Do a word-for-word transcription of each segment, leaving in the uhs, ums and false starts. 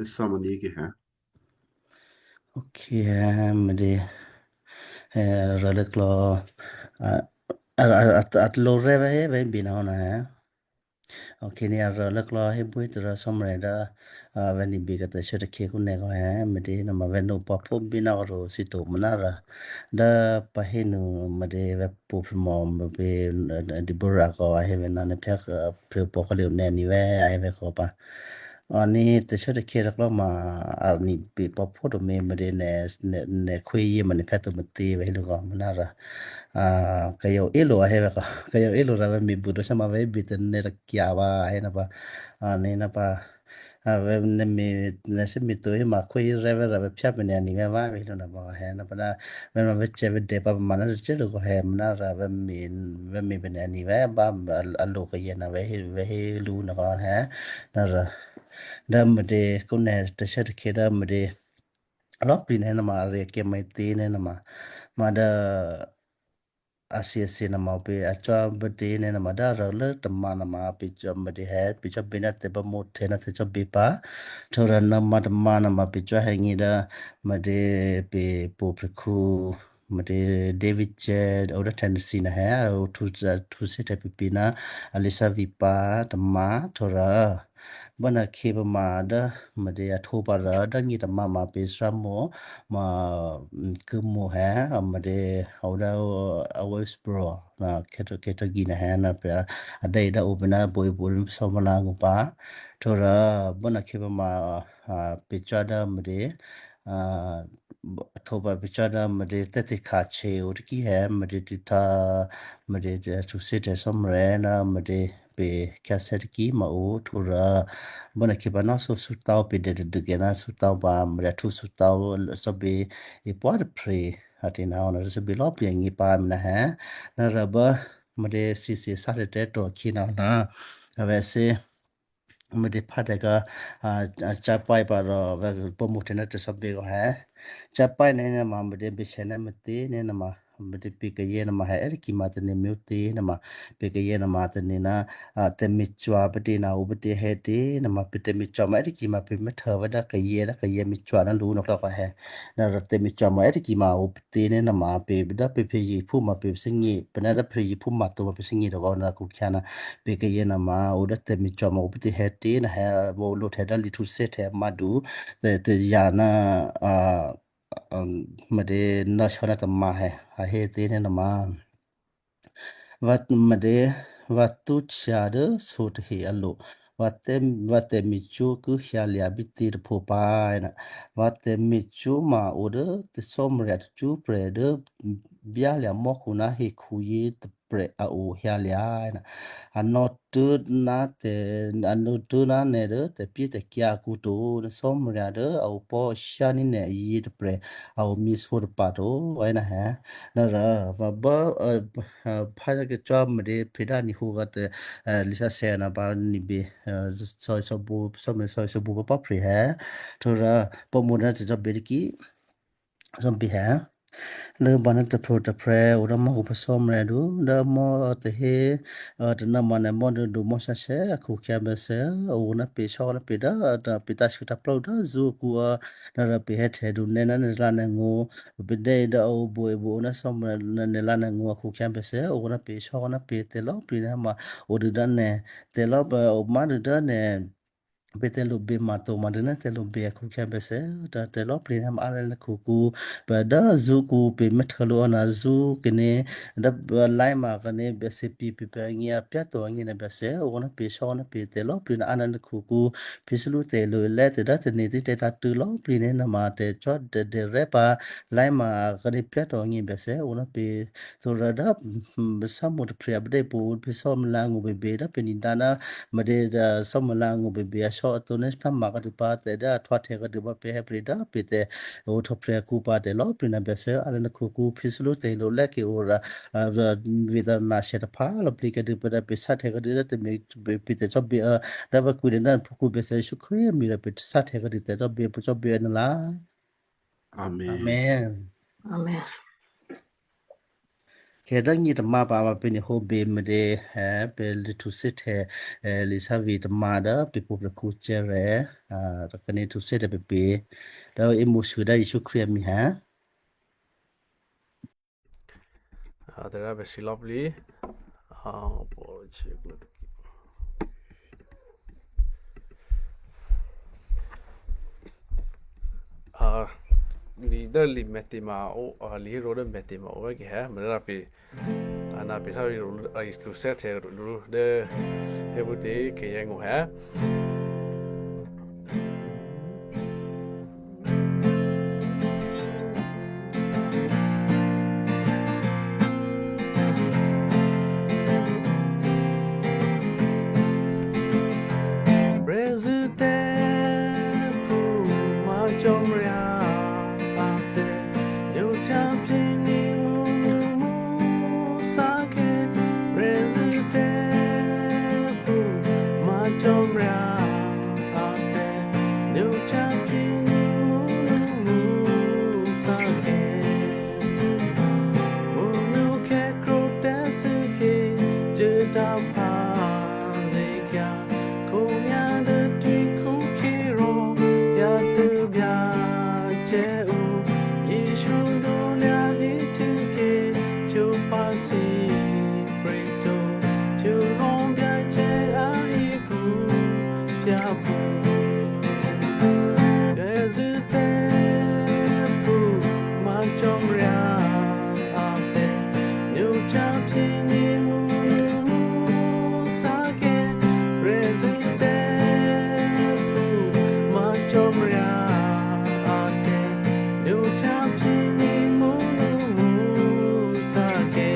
Samani ke ha. Okay, ha, mede, eh, ralaklo, a, a, a, a, a lo re ve, ve bina na, ha. Okay, ni a ralaklo he bui tara somre da, a, ve ni bi ka ta sha ta khe ku ne ko, ha, mede na ma ve no pa pho bina ro si to mana ra. Da pa he nu mede ve po phmo be, eh, Deborah ko a he ve na ne phya, eh, phre po ko le ne ni ve a he ve ko pa. A ni tè̤sè̌ tè̤khyě tôklò́ ma a ni pe pòpho tômě me̤dě nè̤, nè̤, nè̤ khwí yě ma nè̤ phyá tômûtě vè̤ hé lǔ kò, mnárò, a, kayǎ o-élo a hé vè̤ kò, kayǎ o-élo rǎ vè̤ me̤bû dǒ shyámǎ vè̤ bè tônè̌ takyǎ vǎ a hé ná pǎ, a, ní ná pǎ, a, vè̤ nè̤ me̤, nè̤ thè́me̤ to hé ma khwí rè́ vè̤ rǎ vè̤ phyá pè̤ nè̤ anih vè̤ vǎ vè̤ hé lǔ ná pǎ a hé ná pǎ ná, vè̤ ma vè̤ cè̤ vè̤ dè pǎ pǎ ma ná tôcô lǔ kò hé mnárò vè̤ me̤, vè̤ me̤ pè̤ nè̤ anih vè̤ bá a, a lo kayǎ ná vè̤ hé, vè̤ hé lǔ ná kò hé, nárò, dố me̤dě kó nè̤ tè̤sè̌ tè̤khyě dố me̤dě lò̌꤮ plǐ nè̤ ná ma aryěkè̤ me̤tě nè̤ ná ma, ma dố a thyěthyě ná ma ǔpě a cò́ bètě nè̤ ná ma dố a rô lố tômǎ ná ma pè̤ cò́ me̤dě hé pè̤ cò́ bě ná tè̤ bámǒ htè̌ ná tè̤ cò́ bě pǎ. Htwǒ rò ná ma tômǎ ná ma pè̤ cò́ hé nyě dố me̤dě pè̤ pṳ́ phrèkhǔ me̤dě David Che o dố Tennessee ná hé a o htwǒ, htwǒ shyé htè̌ pěpě ná a lǐ sá vǐ pǎ tômǎ htwǒ rò bố ná khyě pǎ ma dố me̤dě a htwǒ pǎ rò dố nyě tômǎ ma pè̤ thyámǒ ma, mm, kû̌mǒ hé a me̤dě a o dố a Westboro ná Kentucky ná hé ná pè̤ a dố dố o pè̤ ná boe boe sò́mlǎ ngû pǎ. Htwǒ rò bố ná khyě pǎ ma, a, pè̤ cò́ dố me̤dě, a, htwǒ pǎ pè̤ cò́ dố me̤dě tè̤tě kha̤ che o tôkí hé me̤dě tǐhtá me̤dě, a, htwǒ shyé htè̌ sò́mrè̤ ná me̤dě pè̤ khyáthè́ tôkí ma o htwǒ rò bố ná khyě pǎ ná sǒ sǔtáu pè̤ dè tadû kèná sǔtáu pǎ me̤dě htwǒ sǔtáu cò́ bě e pwá tôphrě a tě ná o ná cò́ bě lò̌꤮ plǐ a nyě pǎ mi ná hé. Ná rò bố me̤dě thyěthyě sá tè̤tè̤ to khyě ná o ná a vè̤ thǐ me̤dě phá tè̤ kò, a, a, cápáy pǎ rò vè̤ pò́mǔ htè̌ ná tè̤ cò́ bě kò hé. Cápáy nè̤ ná ma me̤dě běshè ná me̤tě nè̤ ná ma me̤dě pě̤ kayě ná ma hé è́ tôkì ma tôně mè̤ ǔtě ná ma pě̤ kayě ná ma tôně ná, a, tè̤me̤cwà pètě ná o pètě hé tě ná ma pě̤ tè̤me̤cwà ma è́ tôkì ma pě̤ mè̤htô vè̤ dố kayě ná kayě me̤cwà ná lǔ ná klò̌ kò hé. Ná rò tè̤me̤cwà ma è́ tôkì ma o pě̤ tě nè̤ ná ma pě̤ dố pě̤ phè̌ yěphú ma pě̤ thè́gně pè̤ ná dố phè̌ yěphú ma to ma pě̤ thè́gně rò kò ná khukhya ná pě̤ kayě ná ma o dố tè̤me̤cwà ma o pětě hé tě ná hé, vǎ o lǒ htè̌ dố lǐ htwǒ shyé htè̌ mádu, tè̤, tè̤ ya ná, a, a, me̤dě ná sò́ ná tômǎ hé, a hé tě nè̤ ná ma. Vǎ me̤dě, vǎ túhtya dố sǒ tahe a lo, vǎ tè̤, vǎ tè̤me̤cwó̤ ki hyǎlya̤ bítě tôpho pǎ ná, vǎ tè̤me̤cwó̤ ma o dố tè̤cò́marya tacṳ́prè̤ dố byálya̤ mò́khu ná hekhuyě tôprè̤ a o hyǎlya̤ ná, a nò̌tuố̤ ná tè̤, a nò̌tuố̤ ná nè̤ dố tè̤pyétè̤kyǎ akǔ to, ná Cò́marya dố a opò̤́shyá ní̤ nè̤ yětôprè̤ a omyěsǒ tapa̤ to, ná hé. Ná rò, vǎ bố, a, a, phá kacò́ me̤dě phe dá ni̤hǒ gǎ tè̤, a, lisǎsè̌ ná pǎ ni̤bě, a, sò̌, sò̌bǔ, sò̌mè, sò̌, sò̌bǔ pǎpá̤ phre hé. Htwǒ rò, pò́mǔ ná tè̤cò́bě tôkì, cò́bě hé. Lốbǎ ná tôphrǒ tôphrè̤ o dố mò́khu pacò́mrè̤̌du, dố mò́ tahe, a, tônǎ ma nè̤ mò́ dôdu mò́ shyáshyé a khukhyǎ bèsè, a o ná pè̤ sò́ ná pè̤ dố, a, pè̤ tǎ̤sû tǎ̤plá dố zṳ́ akǔ, a, ná rò pè̤ hè̌htè̌du nè́ ná nè̤ lá nè̤ ngó̤, pè̤ dè́ dố a o boe bo ná sò́mrè̤̌ nè̤ lá nè̤ ngó̤ a khukhyǎ bèsè, a o ná pè̤ sò́ ná pè̤ tè̤lò̌꤮ plǐ ná ma o dû dố nè̤, tè̤lò̌ pè o má dû dố nè̤, pè̤ tè̤lǒ bě ma to ma dû ná tè̤lǒ bě a khukhyǎ bèsè, tè̤lò̌꤮ plǐ ná ma a ná nè̤ khukǔ, pè dố zṳ́kǔ pè mè́htô lǔ a ná zṳ́ kèné, dố, a, lá̤ ma kèné bèsè pì pè pè angě a pyáto angě nè̤ bèsè, o ná pè̤ sò́ ná pè̤ tè̤lò̌꤮ plǐ ná a ná nè̤ khukǔ, phi thílú tè̤lǒ lè́ tè̤ dố tè̤ nè̤ tè̤ tǎ̤tṳ̂̌ lò̌꤮ plǐ ná ma tè̤cò́ dèdè rè́ pǎ, lá̤ ma kèné pyáto angě bèsè, o ná pè̤, thǒ rò dố, mm, Samuel tôphrya̤ bèdè́ pwǒ̤ phe sò́mlǎ ngó̤ bèbè dố phe ní̤dǎ ná, me̤dě, a, sò́mlǎ ngó̤ bèbè a sò́ a tǒ ná sá ma kadu pǎ tè̤ dố a htwǒ htè̌ kadu pǎ pè hè̌ plǐ dố phe tè̤, o htwǒ phrya̤ kǔ pǎ tè̤lò̌꤮ plǐ ná bèsè, a ná nè̤ khukǔ phi thílú tè̤lǒ lè́ kè o rà, a, rà, vǐ tǎ nashè tôpha lò̌ plǐ kadu pè dố phe sá htè̌ kadu dố tè̤me̤, phe tè̤cò́bě, a, dố vǎ kwǐ dè ná phúkǔ bèsè Jesǔ Krístu mi rò phe sá htè̌ kadu tè̤cò́bě, pacò́bě a ná lá. Amen. Amen. Amen. Kayǎ dố nyětômǎ pǎ ma pè̤ nuô̌hǒbě me̤tě, pè̤ lè htuthè́htya Lisǎsè tômǎ dố pè̤ pṳ́prè̤khǔ Jerry, a, takhè̌ nuô̌htuthè́htya pè̤, dố è́mo̤sû dố Jesǔ Krístu amwi̤ ha. A, tè̤ rǎ bèsǐ lò̌plǐ. A, a, li dố li mèthèma ó, a, li hé rǒ dố mèthèma ó vè́ kehè̌, me̤rá pè̤, a, ná pè̤ thárò, a, htuthè́htya lǔ dố hé phútě kayǎ ngó̤ hè̌. Prè̤zṳ̂́tè̤phú ma Cò́marya a tè̤ nwóhtya phyéní̤ mǔmǔ Saké. Prè̤zṳ̂́tè̤phú ma Cò́marya a tè̤ nwóhtya phyéní̤ mǔmǔ Saké. Mǔmyókhè̌ krwǒ tè̤thû́khyě cuố tǎ̤pháze̤kyǎ khǒnyá̤ dố twi̤khúkhyě rò hyǎtuố̤ Byacè ǔ. Jesǔ dolya̤ híhtukhyě htwǒ pǎ sǐpré̤ to, htuô̌hò́ Byacè a hekhu pyápṳ̌. Prè̤zṳ̂́tè̤phú ma Cò́marya a tè̤ nwóhtya phyéní̤ mǔmǔ Saké. Prè̤zṳ̂́tè̤phú ma Cò́marya a tè̤ nwóhtya phyéní̤ mǔmǔ Saké.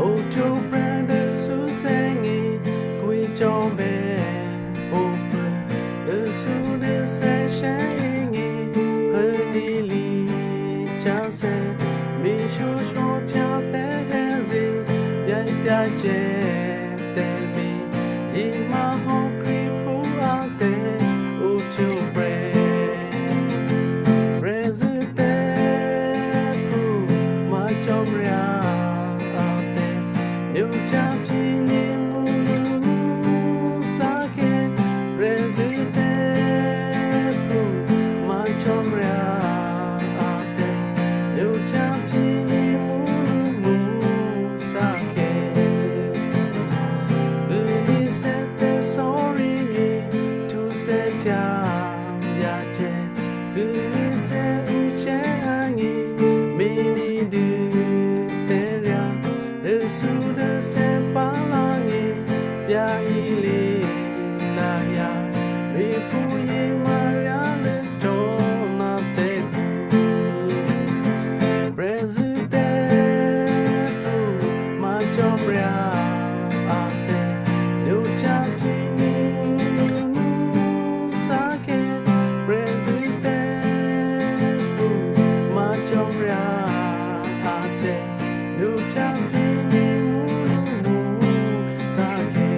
Ohtwǒprè̤ dố thǐ thè́gně kwǐcò́bè̌ oprè́ dố thǐ dố thè́sè̌gně, hốní̤ lisǎsè̌, me̤shwóshwóhtya tè̤zṳ̂́, Byacè tè̤me̤, yěmá̤hò́ Krístuphú a tè̤ohtwǒprè̤. Prè̤zṳ̂́tè̤phú ma Cò́marya a tè̤ nwóhtya phyéní̤ mǔmǔ Saké. Prè̤zṳ̂́tè̤phú ma Cò́marya a tè̤ nwóhtya phyéní̤ mǔmǔ Saké. Kû̌lísè̌ tè̤sò̌ri nyě, htuthè́htya Byacè. Kû̌lísè̌ ǔcè̌ agně, me̤ní̤dû tè̤ryá. Dốthudốthè́ pǎ lagně, byahilǐ lahyǎ. Me̤phúyě Maria lốtrò́ ná tè̤kǔ. Prè̤zṳ̂́tè̤phú ma Cò́marya a tè̤ nwóhtya phyéní̤ mǔmǔ Saké. Prè̤zṳ̂́tè̤phú ma Cò́marya a tè̤ nwóhtya phyéní̤ mǔmǔ Saké.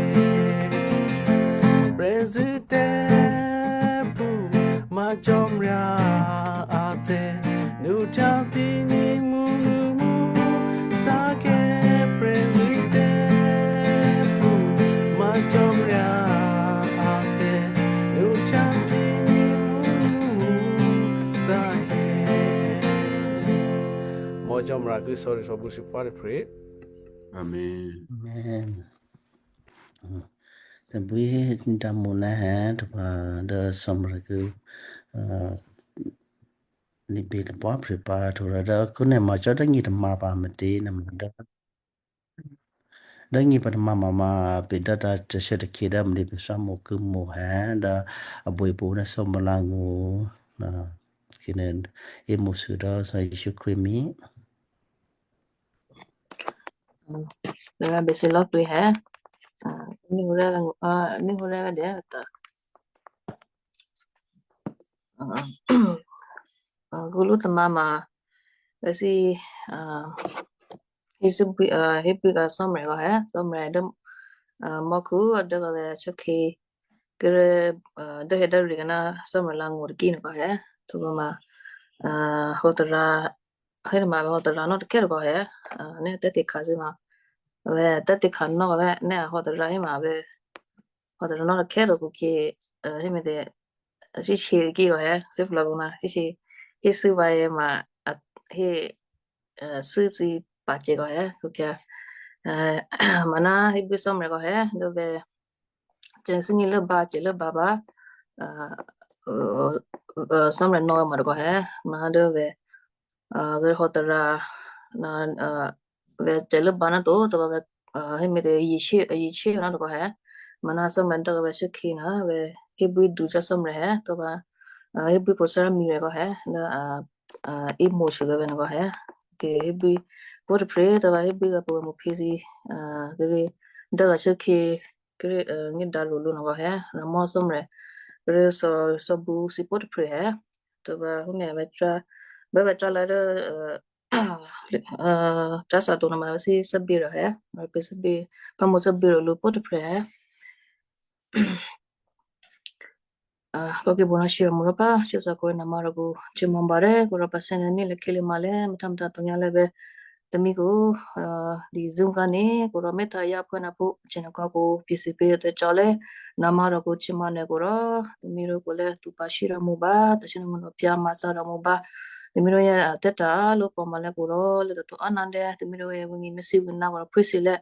Prè̤zṳ̂́tè̤phú ma Cò́marya a tè̤ nwóhtya phyéní̤ mǔmǔ Saké. Prè̤zṳ̂́tè̤phú ma Cò́marya a tè̤ nwóhtya phyéní̤ mǔmǔ Saké. Mò̤́ Cò́marya ki sò̌ri sò̌bǔ sǐphá̤ tôprè̤. Amen. Amen. Tabwí dǎmú ná hè̌ tôpha dố Cò́marya ki, a, ní̤bě tapwáphre pǎ htwǒ rò dố khuốnè́ ma cò́ dố nyětômǎ pǎ me̤tě nè̤ ma dố, dố nyě pǎ tômǎ mama pè dố ta tè̤sè̌ takhyě dố mlǐ pè̤ thǎmǒ ki mǒ hè̌ dố a buô̌pó̤ ná Cò́marya ngó̤, a, khyěnè̤ è́mo̤sû dố Jesǔ Krístu mí. Nè̤ bèsǐ lò̌plǐ hè̌. Ní huré, ní huré dě ta. Gulú tômǎ ma, bèsǐ, a, hé, a, hé pwí̌ ka Cò́marya rò hè̌, Cò́marya dố, a, mò́khu dố kò vè̤ a chò́khyě kéré, a, dố hè̌ dố rì ná Cò́marya ngó̤ tôkí nè̤ kò hè̌, htwǒ ma, a, hǒtarǎ hé ma vè̤̌ hòtera nò́ tôkhè́ tôkò hé, nè́ tè́tě kha zû́ ma, vè̤̌ tè́tě kha nò́ vè̤̌ nè́ a hòtera hé ma vè̤̌ hòtera nò́ tôkhè́ tôkò khyě, hé me̤tě, síshe kí kò hé, síflò̌ ma síshe, hé sû́ vǎ ma, hé, sû́ thǐ pacè̤̌ kò hé, kò khyě, maná hébwí sò́mrè kò hé, dố vè̤̌, cè̤ thíngí lốbǎ, cè̤ lốbǎ pǎ, sò́mrè nò̌ ma tôkò hé, maná dố vè̤̌, vè̤̌ hòtera, vè̤̌ cè̤ lốbǎ ná to, tôbǎ vè̤̌, hé me̤tě, yichí, yichí ná tôkò hé, maná sò́mrè dố vè̤̌ shuốkhǐ ná vè̤̌ hébwí du cò́ sò́mrè hé, tôbǎ, hébwí pwǒ̤shyá mǐ vè̤̌ kò hé, dố, ímǒ shuô̌ vè̤̌ nò̌ kò hé, ke hébwí, pwǒ̤ tôprè̤ tôbǎ hébwí vè̤̌ pwǒ̤ mo̤phí thǐ, kíré̤, dố vè̤̌ shuốkhǐ, kíré̤, ngídǎ lulú nò̌ kò hé, rǎmò́ sò́mrè, kíré̤ sò̌, sò̌bǔ thǐ pwǒ̤ tôprè̤ hé, tôbǎ hú nè̤ vè̤̌ trá, bố vè̤̌ trá lǎ dố, trá thǎ to nò̌ ma vè̤̌ thǐ thè́bí rò hé, vè̤̌ pě thè́bí, phámǒ thè́bí rò lǔ pwǒ̤ tôprè̤ hé. Kò́ kí bǒ ná shyěmǔ rò pá shyěthǎ kǒ nò̌ ma rò kǔ, htyěmò̌ barè́ kǔ rò pacè̤̌ nè̤ ní lè̌ khyělè̌ ma lè̌, mè̤thámè̤tá tǒnyǎ lè̌ vè̤̌, tômí kǔ, di Zoom ká ní kǔ rò mè̤tha yá phú ná phú, htyěnò̌ kò́ kǔ, pyěthǐpě tacò́ lè̌, nò̌ ma rò kǔ htyěmò̌ nè̤ kǔ rò, tômí rò kǔ lè̌ tǔ pa shí rò mǔ bá, tacè́ nò̌ mǔ nò̌ pyǎ ma thǎ rò mǔ bá, tômí rò yá tè́tǎ lǒ pò̌ ma lè̌ kǔ rò, lè̌ tǒ tǒ áná dè̌, tômí rò yá wǐ ngí mèsí wǐ ná kǔ rò phwíthǐ lè̌,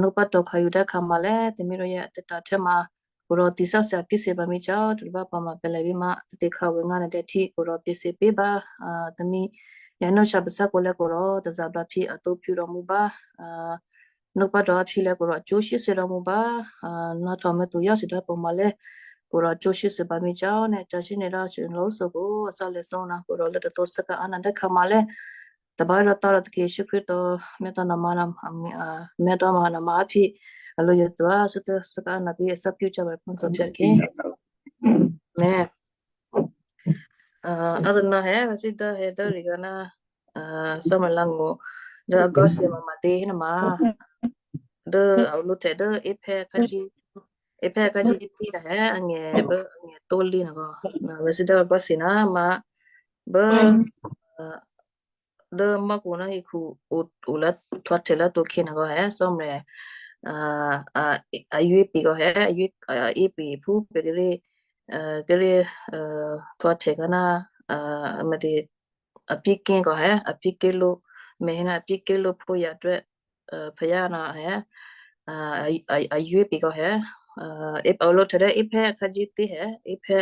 nú pá tǒ khǎ yǔ dá khǎ ma lè̌, tômí rò yá tè́tǎ̤ htè́ ma, kǔ rò tǐ sò́ thya píthě pǎ mí cò́, tǔ bá pǎ ma pè̤ lè̌ bí ma, tè̤tě khǎ wě ngá nè̤ dè̌ htí, kǔ rò pyěthǐ pě bá, tômí, yá nú shyǎ pasá kǔ lè̌ kǔ rò, tazǎ blǎ phyě a tǒ phyǒ rò mǔ bá, nú pá tǒ á phyě lè̌ kǔ rò, có̤ shyéthè̌ rò mǔ bá, ná htò̌ mè̤ tu yá thǐ dá pǎ ma lè̌, kǔ rò có̤ shyéthè̌ pǎ mí cò́, nè̤ ca̤ shyé nè̤ rò, shyé lǒ sǒ kǔ, a sá lè̌ sǒ ná, kǔ rò lè̌ tǒ tǒ sá ká áná dè̌ khǎ ma lè̌, tôbá rò tǎ rò tôkè Yěsu Krístu, mèthá nò̌ ma, mèthá ma nò̌ ma áphyě, a lǒ yě tuá, shuốtố sá ká nò̌ bí a thè́ phyé cò́ vè̤̌ phú sò̌ phyǎ khyě. Mè̤. A tônà hé, vè̤̌ thǐ dố hé dố rì gǎ ná, sò́mè̤ lǎngó̤, dố a gò́ thǐ ma ma dě hé nò̌ ma, dố a lǔhtè̌ dố Ephè khǎjí, Ephè khǎjí tí nè̤ hé, angè̤ bố angè̤ tó lí nè̤ kò, vè̤̌ thǐ dố a gò́ thǐ ná ma, bố, dố mò́khu ná hekhu o, o lǎ, htwǒhtè̌ lǎ tǒ khyě nè̤ kò hé, sò́mè̤, a, a, a yě pě kò hé, a yě, a yě pě phú pě kíré̤, kíré̤, htwǒhtè̌ ká ná, a, mè̤tě, a pyéké̤ kò hé, a pyéké̤ lǒ, mè̤ hé ná a pyéké̤ lǒ phǒ yatrè́, phayá ná hé, a, a, a yě pě kò hé, a, a lǒhtè̌ dố Ephè khǎjí tí hé, Ephè,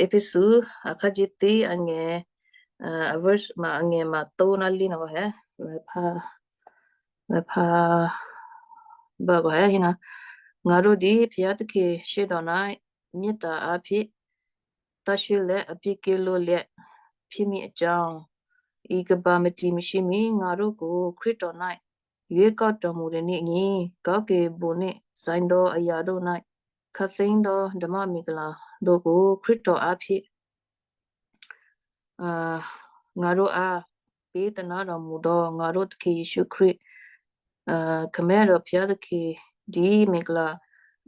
Ephèsu, a khǎjí tí angè̤, a verse ma angè̤ ma tó ná lí nè̤ kò hé, vè̤̌ phá, vè̤̌ phá, bá kò hé hí ná, ngǎ rò dǐ phayá tôkè shyédò̌ ná myětǎ̤ áphyě, tǎ shyé lè̌ a pyéké̤ lǒ lè̌, phyémí acò́, i kaba mè̤tǐ mè̤shyě mí ngǎ rò kǔ Krístu ná, yě kò tò̤ mǔ rè̤ ní ngí, kò́ kè bǒ ní, saindo a yǎ dǒ ná, khǎthíng dǒ, dama mikla dǒ kǔ Krístu áphyě. A, ngǎ rò a, pě tôná rò mǔ dǒ, ngǎ rò tôkè Yěsu Krístu, a, khǎmè̤ rò phayá tôkè, dǐ mikla,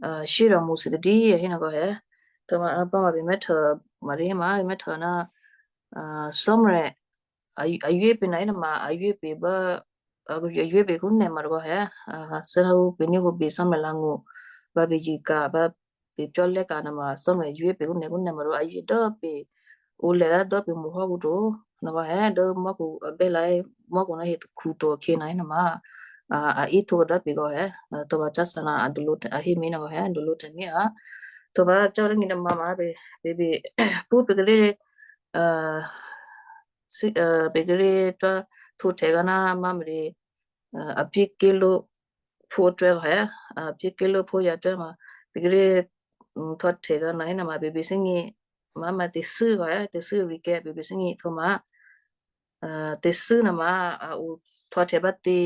a, shyé rò mǔ thǐ tadí, a hé nè̤ kò hé. Tǒ ma a bá ma pè mèthè, ma rí hé ma pè mèthè ná, a, sò́mè̤, a, a yě pě nè̤ hé nò̌ ma, a yě pě bá, a, a yě pě kǔ nè̤ ma tôkò hé, a, thè́ná ǔ pě ní ǔ pě sò́mè̤ lǎngó̤, bá pě jǐ ka, bá pě pyó̤ lè̌ ka nè̤ ma, sò́mè̤ yě pě kǔ nè̤ kǔ nè̤ ma rò a yě dố pě, ǔ lè̌ lá dố pě mǔ hò́ kǔ to, nè̤ kò hé dố mò́khu a bè́ lǎ, mò́khu ná hekhu to khyě nè̤ hé nò̌ ma, a, a í htwǒ dố pě kò hé, a, tǒ ba cá sa ná a dulǒ, a hé mí nè̤ kò hé, dulǒ tè̤mí a, tǒ ba cò́ rá ngí nè̤ ma ma pě, pě, pě, pú pě kíré̤, a, sí, a, pě kíré̤ htwǒhtè̌ ká ná má mèrì, a, a pyéké̤ lǒ phǒ tôprè̤ kò hé, a, a pyéké̤ lǒ phǒ yatrè́ ma, pě kíré̤, htwǒhtè̌ ká ná hé nè̤ ma pě pě thíngí, ma, ma tè̤thû́ kò hé, tè̤thû́ rì kè́ pě pě thíngí htwǒ ma, a, tè̤thû́ nè̤ ma, a, ǔ htwǒhtè̌ bá tě,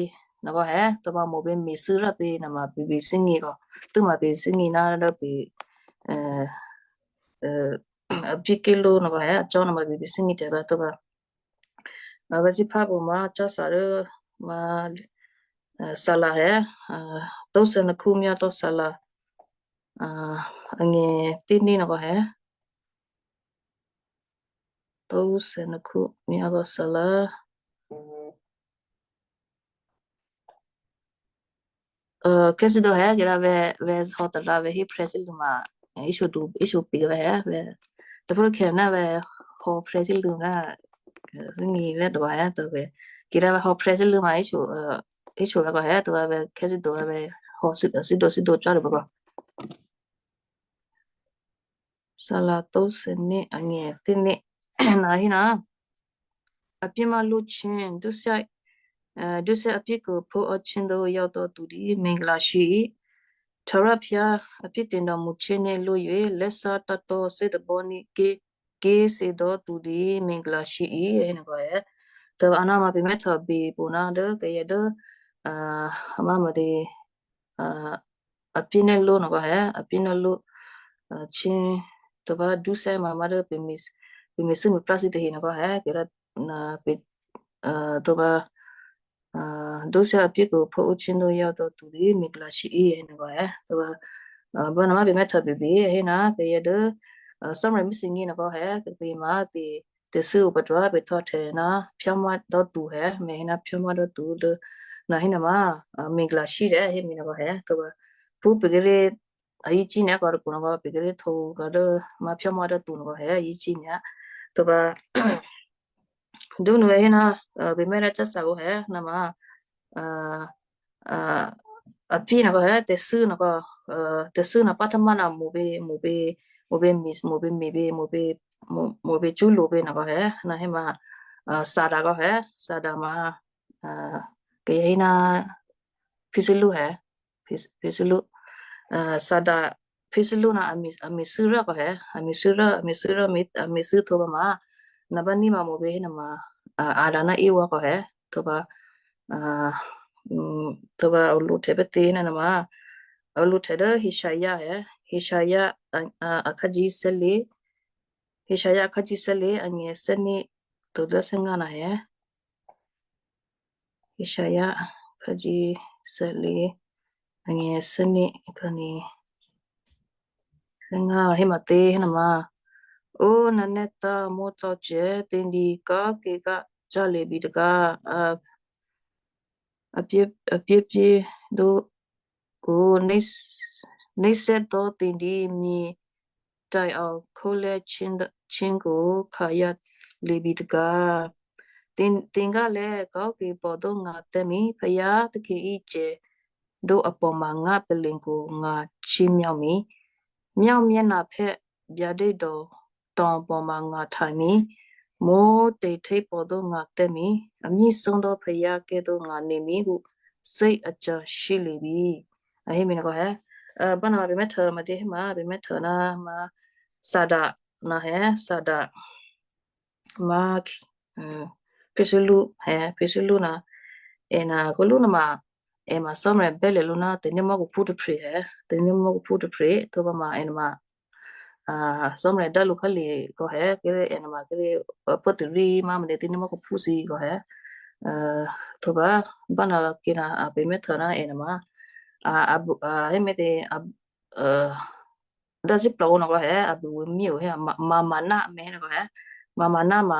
nè̤ kò hé, tǒ ma mò pě mèthû́ rá pě nè̤ ma pě pě thíngí kò, tû́ ma pě thíngí ná dố pě, a, a, a pyéké̤ lǒ nè̤ kò hé, a cò́ nè̤ ma pě pě thíngí tè̤ bá tǒ ba. A, vè̤̌ thǐ phá pǔ ma cò́ sa rú ma, a, sala hé, a, tó sè̌ nè̤ khǔ myá tó sala, a, angè̤ tí ní nè̤ kò hé. Tosenakhu myágòsala. Kèsído hé kira vè̤ hò tara vè̤ hé president ma isu du isu pi vè̤ hé vè̤ tepro kèm ná vè̤ hò president na ngi rè̤ do hé to vè̤ kira vè̤ hò president ma isu isu vè̤ ko hé to vè̤ kèsído vè̤ hò sido sido chá do ko. Sala tosené angè̤ thyéné na hí ná, a pyémá lúhtyě dúthè́, dúthè́ a pyékuôphú óhtyědǒ yǒtǒ tu dǐ me̤ gla̤shyě. Htuô̌rò phyǎ a pyéte̤ nòmṳhtyěné lǒ yuě lè̤́thá tǎ̤tǒ thè́ tôbò́ ní ké̤, ké̤ thè́dò́ tu dǐ me̤ gla̤shyě, a hé nè̤ ko hé. Tava̤ ná ma pè̤ mè́htô bè pwǒ̤ ná dố kayǎ dố a má̤ ma dě a pyéné̤ lú nè̤ ko hé, a pyéné̤ lú. Htyě tava̤ dúthè́ ma má̤ dố pè̤ me̤, pè̤ me̤ thû́ me̤ plá thû́ tahe nè̤ ko hé, kira na pè̤ tava̤ dúthè́ a pyékuôphú óhtyědǒ yǒtǒ tu dǐ me̤ gla̤shyě, a hé nè̤ ko hé. Tava̤ bá na má̤ pè̤ mè́htô bèbè, a hé ná kayǎ dố Cò́marya mèthènyě nè̤ ko hé, kayǎ ma pè̤ tè̤thû́ o patuố̤ pè̤ htòhtya ná phyámá dò́ tu hé, mè̤ hé ná phyámá dò́ tu dố na hé nè̤ ma me̤ gla̤shyě dè hé me̤ nè̤ ko hé. Tava̤ phú pè̤ kíré̤ a yící nyǎ kò tôpho nè̤ ko pè̤ kíré̤ htwǒ kò dố ma phyámá dò́ tu nè̤ ko hé a yící nyǎ. Tava̤ dố nu hé ná pè̤ mè́ rǎ cása o hé ná ma a pyé nè̤ ko hé, tè̤thû́ nè̤ ko, tè̤thû́ na páthámá na mo̤bě, mo̤bě, mo̤bě me̤, mo̤bě me̤bě, mo̤bě, mo̤bě cúlo̤ bě nè̤ ko hé, na hé ma Sada ko hé, Sada ma kayǎ hé ná Physilu hé, Physilu, Sada Physilu na a me̤, a me̤thû́ rá ko hé, a me̤thû́ rá, a me̤thû́ rá, a me̤thû́ htwǒ pǎ ma na bá ní ma mo̤bě hé nè̤ ma Adam ná Ewa ko hé. Tava̤ tava̤ a lǔhtè̌ pè́ tě hé nè̤ ma a lǔhtè̌ dố Hishaya hé, Hishaya a khǎjí thè́lě, Hishaya a khǎjí thè́lě angè̤ thè́né to dố thè́ngá na hé. Hishaya khǎjí thè́lě angè̤ thè́né khǎné thè́ngá hé ma tě hé nè̤ ma. Ó nè̤ nè́ tá mǒ tlò̌ cè̤ tě dǐ ká kě ká cálye̤ bǐ tôká a pyé, a pyépyé dó kǔ ní, ní thè́dò́ tě dǐ mi tè̤ a khólè́ chínkù khǎyǎ lye̤ bǐ tôká. Tě-, tě ngá lè̌ kò́ kě pò̤ dó ngǎ tè́mǐ, phayǎ tôkè í cè̤ dó a pò̤ ma ngá pèlenggo ngǎ chímyámǐ. Myámyá na phè́ byǎdédò tò̤ pò̤ ma ngǎ htǎmǐ. Mǒ tè̤htě pò̤ dó ngǎ tè́mǐ. A mí sódò́ phayǎ kè́ dó ngǎ nemǐ hù. Thí a ca̤ shílye̤ bǐ. A hé mi nè̤ ko hé. Bá na pè̤ mè́htô ma dě hé ma pè̤ mè́htô ná ma Sada na hé Sada ma Physilu hé Physilu na è na kó lú nè̤ ma è ma Cò́marya bè́lè lǔ ná tè̤ní̤mò́khuphú tôprè̤ hé, tè̤ní̤mò́khuphú tôprè̤, htwǒ pǎ ma è nè̤ ma Cò́marya dố lǔ khǎlè kò hé, kéré è nè̤ ma kéré pốtarí ma mè̤ tè̤ní̤mò́khuphú thǐ kò hé. Htwǒ pǎ bá na kě na a pè̤ mè́htô ná è nè̤ ma a, a, a hé mè̤ tě a dá thíplo nè̤ ko hé, a bû mí o hé, ma, ma, ma ná mè̤ nè̤ ko hé, ma, ma ná ma,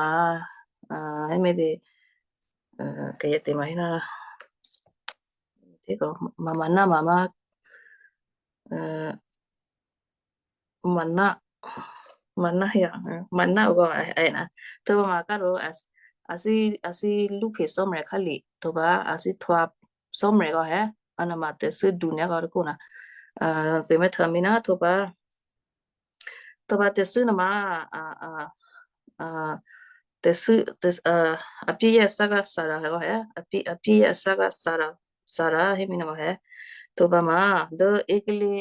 hé mè̤ tě, kayǎ tě ma hé ná, tě ko, ma, ma ná ma ma, ma ná, ma ná hé, ma ná o ko, na, htwǒ pǎ ma ká ro, a thí, a thí lǔphè Cò́marya khǎlè, htwǒ pǎ, a thí htwǒ Cò́marya kò hé, a nè̤ ma tè̤thû́ du nyǎ kò tôkó na. Pè̤ mè́htô mi ná htwǒ pǎ, htwǒ pǎ tè̤thû́ nè̤ ma, a, a, a, tè̤thû́, tè̤, a pyé yá a thá ká Sada kò hé, a pyé, a pyé yá a thá ká Sada, Sada hé mi nè̤ kò hé. Htwǒ pǎ ma, dố ékélé,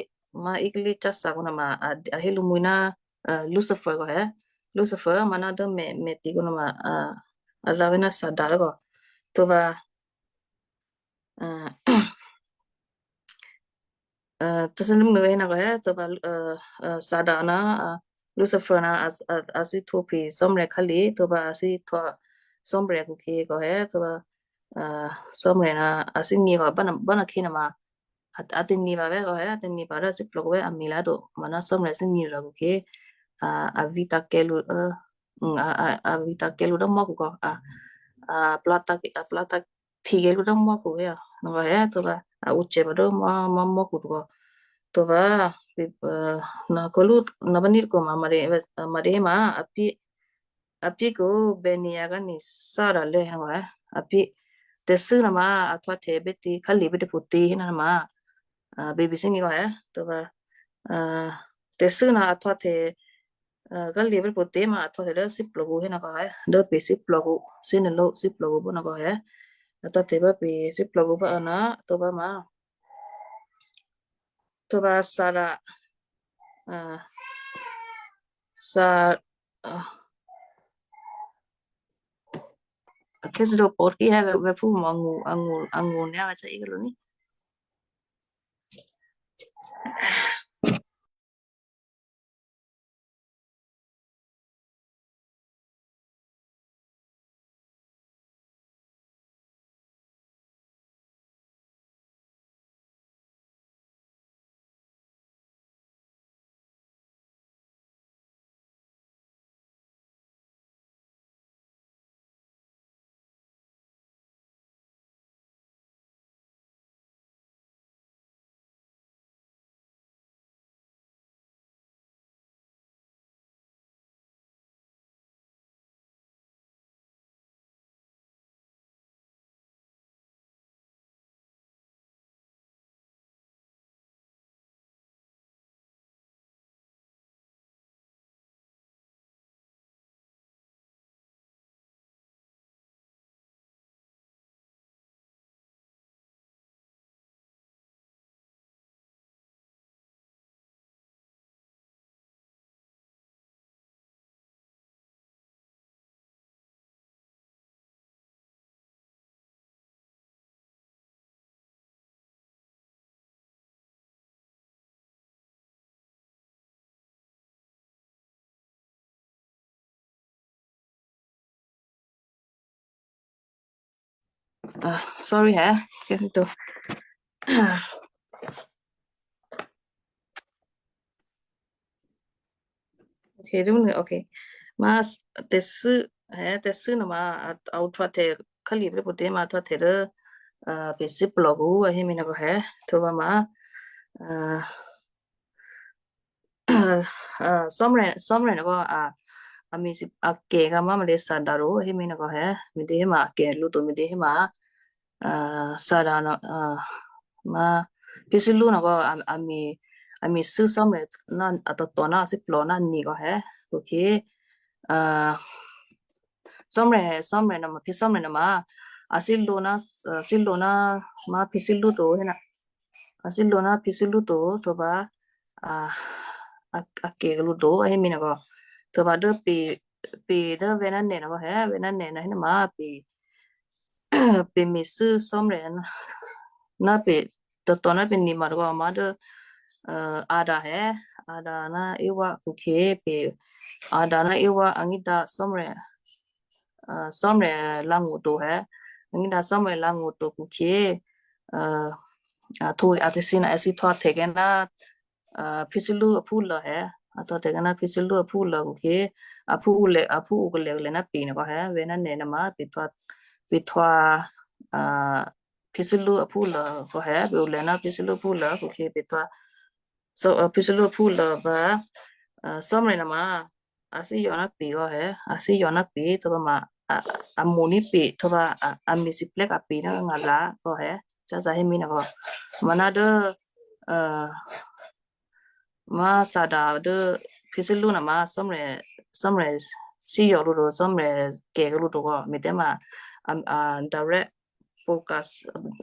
ma ékélé cása kò nè̤ ma, a, a hé lǔmwǐ̤ ná Lucifer kò hé. Lucifer ma ná dố mè̤, mè̤ tě kò nè̤ ma, a, a rǎ vè̤́ ná Sada kò. Htwǒ pǎ, a, tè̤thû́ nè̤ ma hé nè̤ ko hé, htwǒ pǎ, a, Sada ná, a, Lucifer na, a, a, a thí htwǒ phè Cò́marya khǎlè, htwǒ pǎ a thí htwǒ Cò́marya kò kě kò hé, htwǒ pǎ, a, Cò́marya na a thí nyě kò bá na, bá na kě nè̤ ma, a, a tè̤nyě̤ pǎ vè̤́ kò hé, a tè̤nyě̤ pǎ rá thíplo vè̤́ a me̤ lá do, ma ná Cò́marya thí nyě rò kò kě, a, a vǐ tǎ̤kè̌ lǔ, a, mm, a, a, a vǐtǎ̤kè̤̌ lǔ dố mò́khu kò, a, a plwǎtǎ̤, a plwǎtǎ̤ phikè̤̌ lǔ dố mò́khu hé, nò̌kò hé, tǒbǎ, a oce̤ pǎ dố mò́, mò́, mò́khu tôkò, tǒbǎ, vǐ, a, nò̌kò lǔ, nò̌ bá ní tôkò ma, Mari, a, Mari hé ma, a pyé, a pyé kò bèni a ká ni sá rà lè̌ hé, a pyé, tè̤thû́ nuôma a htwǎhtè bè́tě, khǎlye̤ bè́tě phútě hé nuôma, a, baby singing kò hé, tǒbǎ, a, tè̤thû́ nuô a htwǎhtè, a, khǎlye̤ bè́tě phútě ma a htwǎhtè dố thíplòkǔ hé nò̌kò hé, dố pè̤ thíplòkǔ, thínuôló thíplòkǔ pó nò̌kò hé, a htwǎhtè bá pè̤ thíplòkǔ pó, a, nò̌, tǒbǎ ma, tǒbǎ Sara, a, Sa, a, a khyáthè́dǒ pò̤́ hé vè̤, vè̤phú mò angṳ, angṳ, angṳ nyǎ vè̤ cè̤́ í kálǒ ní. Ah, sorry hé, khyáthè́dǒ. Okay, đúng rồi, okay. Ma tè̤thû́, hé, tè̤thû́ nuôma, a, a ohtwǎhtè khǎlye̤ bè́tě phútě ma a htwǎhtè dố, a, pè̤ thíplòkǔ a hé mi nò̌kò hé, tǒbǎ ma, a, a, Sara, Sara nò̌kò, a, a mi si, a kè̤ ká ma Mari Sara ro hé mi nò̌kò hé, me̤tě hé ma a kè̤ lǔ to, me̤tě hé ma, a, Sara nò̌, a, ma, phi thílú nò̌kò, a, a mi, a mi thû́ Sara ná a tôhtò ná thíplò ná ni kò hé, okay. A, Sara, Sara nuôma, phi Sara nuôma, a thílú ná, a thílú ná, ma phi thílú to hé na, a thílú ná phi thílú to, tǒbǎ, a, a, a kè̤ lǔ to a hé mi nò̌kò, tǒbǎ dố pè̤, pè̤ dố vè̤ ná nè̤ nò̌kò hé, vè̤ ná nè̤ nò̌ hé nuôma pè̤, pè̤ mi thû́ Sara ná pè̤ tôhtò ná pè̤ ni ma tôkò ma dố, a, Adam hé, Adam ná Eva, okay, pè̤ Adam ná Eva angídǎ Sara, a, Sara lǎ̤ngṳ to hé, angídǎ Sara lǎ̤ngṳ to, okay, a, a htwǒ, a tè̤thû́ ná èthǐ htwǎhtè kè́ ná, a, phi thílú aphúlô hé, a htwǎhtè kè́ ná phi thílú aphúlô, okay, aphú lè̌, aphú u kalè̤ kalè̤ ná pè̤ nò̌kò hé, vè̤ ná nè̤ nuôma pè̤ htwǎ, pè̤ htwǎ, a, phi thílú aphúlô kò hé, pè̤ u lè̌ ná phi thílú aphúlô, okay, pè̤ htwǎ, so, a, phi thílú aphúlô pǎ, a, Sara nuôma, a thíyǎ ná pè̤ kò hé, a thíyǎ ná pè̤, tǒbǎ ma, a, a mo̤ ní pè̤, tǒbǎ, a, a mi siplè́ ká pè̤ ná ngala̤ kò hé, Sara hé mi nò̌kò, ma ná dố, a, ma Sara dố phi thílú nuôma Sara, Sara thíyǎ lǔ to, Sara kè̤ lǔ to kò, me̤tě ma, a, a direct focus,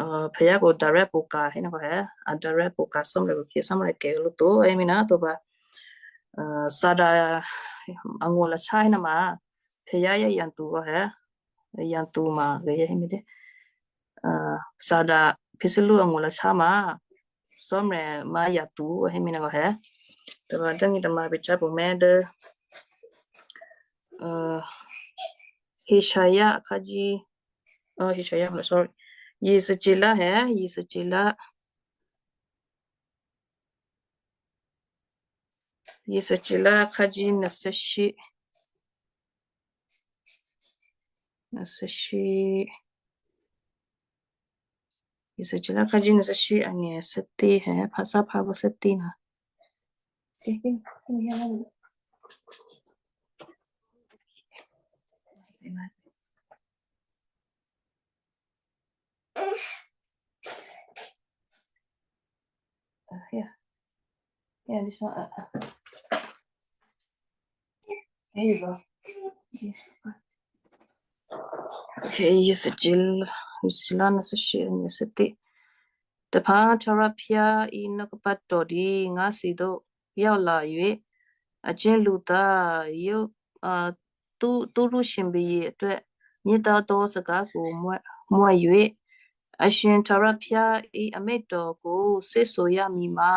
a, phè̌yá̤ kò direct focus hé nò̌kò hé, a direct focus Sara kò khi Sara kè̤ lǔ to hé mi ná tǒbǎ, a, Sara angṳ la̤shyá hé nuôma, phè̌yá̤ yǎ yǎ tu kò hé, yǎ tu ma kayǎ hé mi dé, a, Sara phi thílú angṳ la̤shyá ma, Sara ma yǎ tu hé mi nò̌kò hé, tǒbǎ dố ní tǒbǎ pè̤ cápṳ mè̤ dố, a, Ishaya khájí, a, Ishaya, sorry, Ezekiel hé, Ezekiel, Ezekiel khájí nè̤ thè́shyé. Nasashi. Isa chila kaji nasashi anye seti he, phasa phabo seti na. Uh, yeah. Yeah, this one. Uh, uh. There you go. Okay, yes, Jill. Jill, nasashi anye seti. Tôpha htuô̌rò phyáyě nuô̌kpǎ tò̤ dǐ ngá̤thyě dố yáo la yuě. A cílǔ tǎ yó, a, tú, túrú shimbyě atrè́ nyětǎ̤tǒ sakákǔ mwáyě. A shǐ htuô̌rò phyáyě a mé̤tò̤kǔ sé̤soyǎ mima.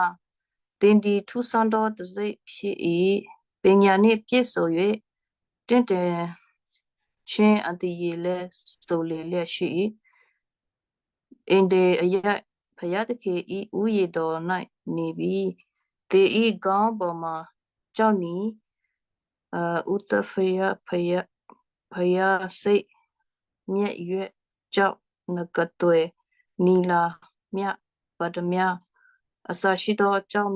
Tě̤dǐ htúsándò́ tazéphíyě, pě̤nya̤ ní pyésoyě. Tè̤tè̤ shí a tè̤yělè̤ sole lè̤ shí. Èdè ayǎ phayá takhe í ǔyě dò̌ ná nè̤bí. Tè̤í gá̤bòma cò́ ní, a, ǔ tǎ phayá, phayá, phayá thé myáyě cò́ nè̤katwè̌ ní̤lǎ myá pǎ tômyá. A thǎshyédò́ cò́,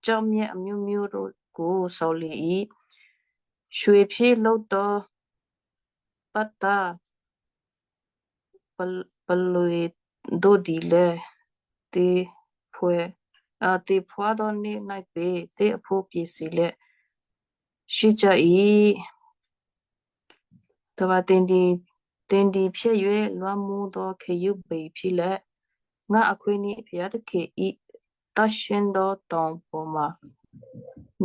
cò́myá amyómyó rǒkǔ sole í. Shwephyé ló̤tò̤́ pátá pal-, palwǐ̤ dódilè̌ tè̤phwě, a, tè̤phwá dò́ ní náipě tè̤ aphǒpyě thǐlè̌ shícǎ í. Tava̤ tè̤dǐ, tè̤dǐ phyáyě lwámú dò́ khè̌yúbě phyélè̌. Ngá akhwí ní phayá takhe í táshyédò́ tò̤pò̤ma.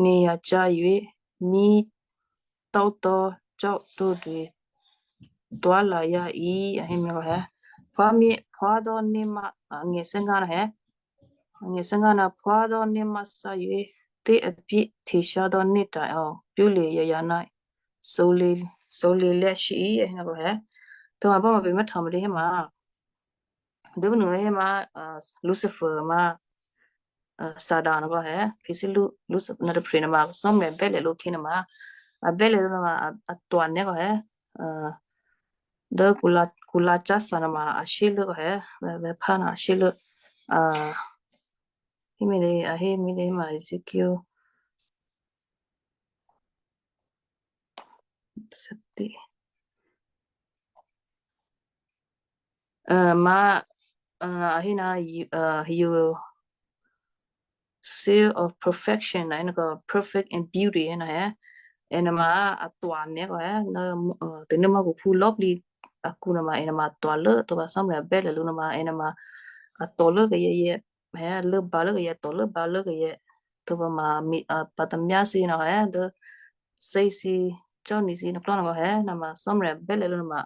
Nè̤ yǎ cǎyě mí tò́tò̤́ cò́ tódwě tuá̤lǎyǎ í a hé mi vǎ hé. Phwámyé, phwá dò́ ní má, a, ngè̤ thè́ngá na hé. A ngè̤ thè́ngá na phwá dò́ ní má thǎyě tè̤ apyé htesyá dò́ ní tǎ ò, pyúlye̤ yǎyǎ ná sole, sole lè̤ shí í a hé na vǎ hé. Tava̤ bá ma pè̤ mè́ htòmòdě hé ma. Dốbǔnuô hé ma, a, Lucifer ma, a, Satan nòkò hé, phísí Lu-, Lucifer na tôprè̤ nòma, Cò́marya bè́lè lǔ khyě nòma, a bè́lè lǔ nòma, a, a twa̤ nè́kò hé, a, dố kulǎ, kulǎ cása nòma, a shyélốkò hé, vè̤, vè̤ phá nòma a shyélố, a, hí mi dě, a hé mi dě ma Ezekiel. Seti. Uh, ma, uh, a hé na, you, uh, you seal of perfection, na nòkò perfect and beauty, na hé. Ènòma a twa̤ nè́kò hé, na, uh, tè̤nuô̌mò́khuphú lò̌꤮ plǐ akǔ nòma, ènòma a twa̤ lố, tava̤ Cò́marya bè́lè lǔ nòma, ènòma a twa̤ lố kayǎyě, hé, lốbǎ lố kayǎ, twa̤ lốbǎ lố kayǎ, tava̤ ma mi, uh, pǎ tômyá thǐ nòkò hé, dố thí thǐ, cò́ ní thǐ nòklò́ nòkò hé, nòma Cò́marya bè́lè lǔ nòma,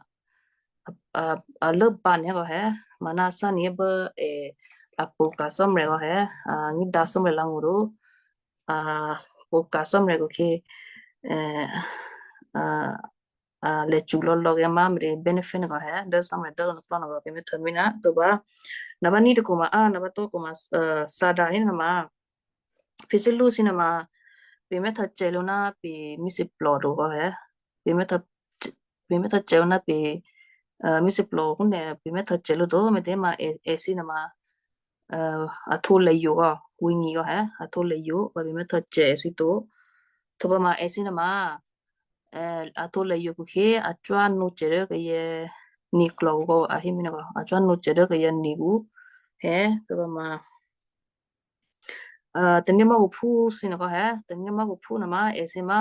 a, a, a lốbǎ nè́kò hé, ma na thá ní bố, e, a pṳ̌ka̤ Cò́marya kò hé, a, ní̤dǎ Cò́marya lǎ̤ngṳ rò, a, pṳ̌ka̤ Cò́marya kò khyě, e, a, a, lè̌ cṳlò̌lò̌ kayǎ má mi dě benefit nòkò hé, dố Cò́marya dố nòklò́ nòkò pè̤ mè́ htòmí ná, tava̤, nòma ní tôkǔ ma, a, nòma tôkǔ ma, uh, Satan hé nòma, phísí Lucifer nòma, pè̤ mè́ htòcè lǔ ná pè̤ mí thǐplò to kò hé. Pè̤ mè́ htò, pè̤ mè́ htòcè lǔ ná pè̤, uh, mí thǐplò kǔ nè̤, pè̤ mè́ htòcè lǔ to, me̤tě ma è, èthǐ nòma, uh, a htǒ lè̌yo̤ kò, wǐ̤nyi kò hé, a htǒ lè̌yo̤, pè̤ mè́ htòcè èthǐ to. Htwǒ pǎ ma èthǐ nòma, uh, a htǒ lè̌yo̤ kò khyě, a cwá̤nǒ cè dố kayǎ ní klòkǔ kò, a hé mi nòkò, a cwá̤nǒ cè dố kayǎ ní kǔ. Hé, htwǒ pǎ ma, uh, tè̤nuô̌mò́khuphú thǐ nòkò hé, tè̤nuô̌mò́khuphú nòma, èthǐ ma,